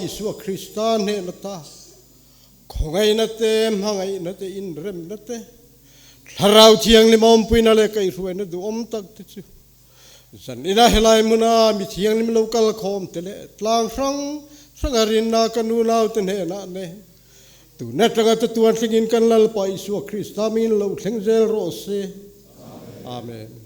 Isua Krista hnehna ta khawngaihna te, hmangaihna te, inremna te, Thlarau Thianghlim awmpuina leh kaihhruaina duhawm tak te chu zan ina helai hmuna mi thianghlim lo kal khawm te leh tlang hrang hranga rinna ka nunau te hnenah ne tun atanga chatuan thlengin kan Lalpa Isua Krista mingin lo thleng zel rawh se. Amen.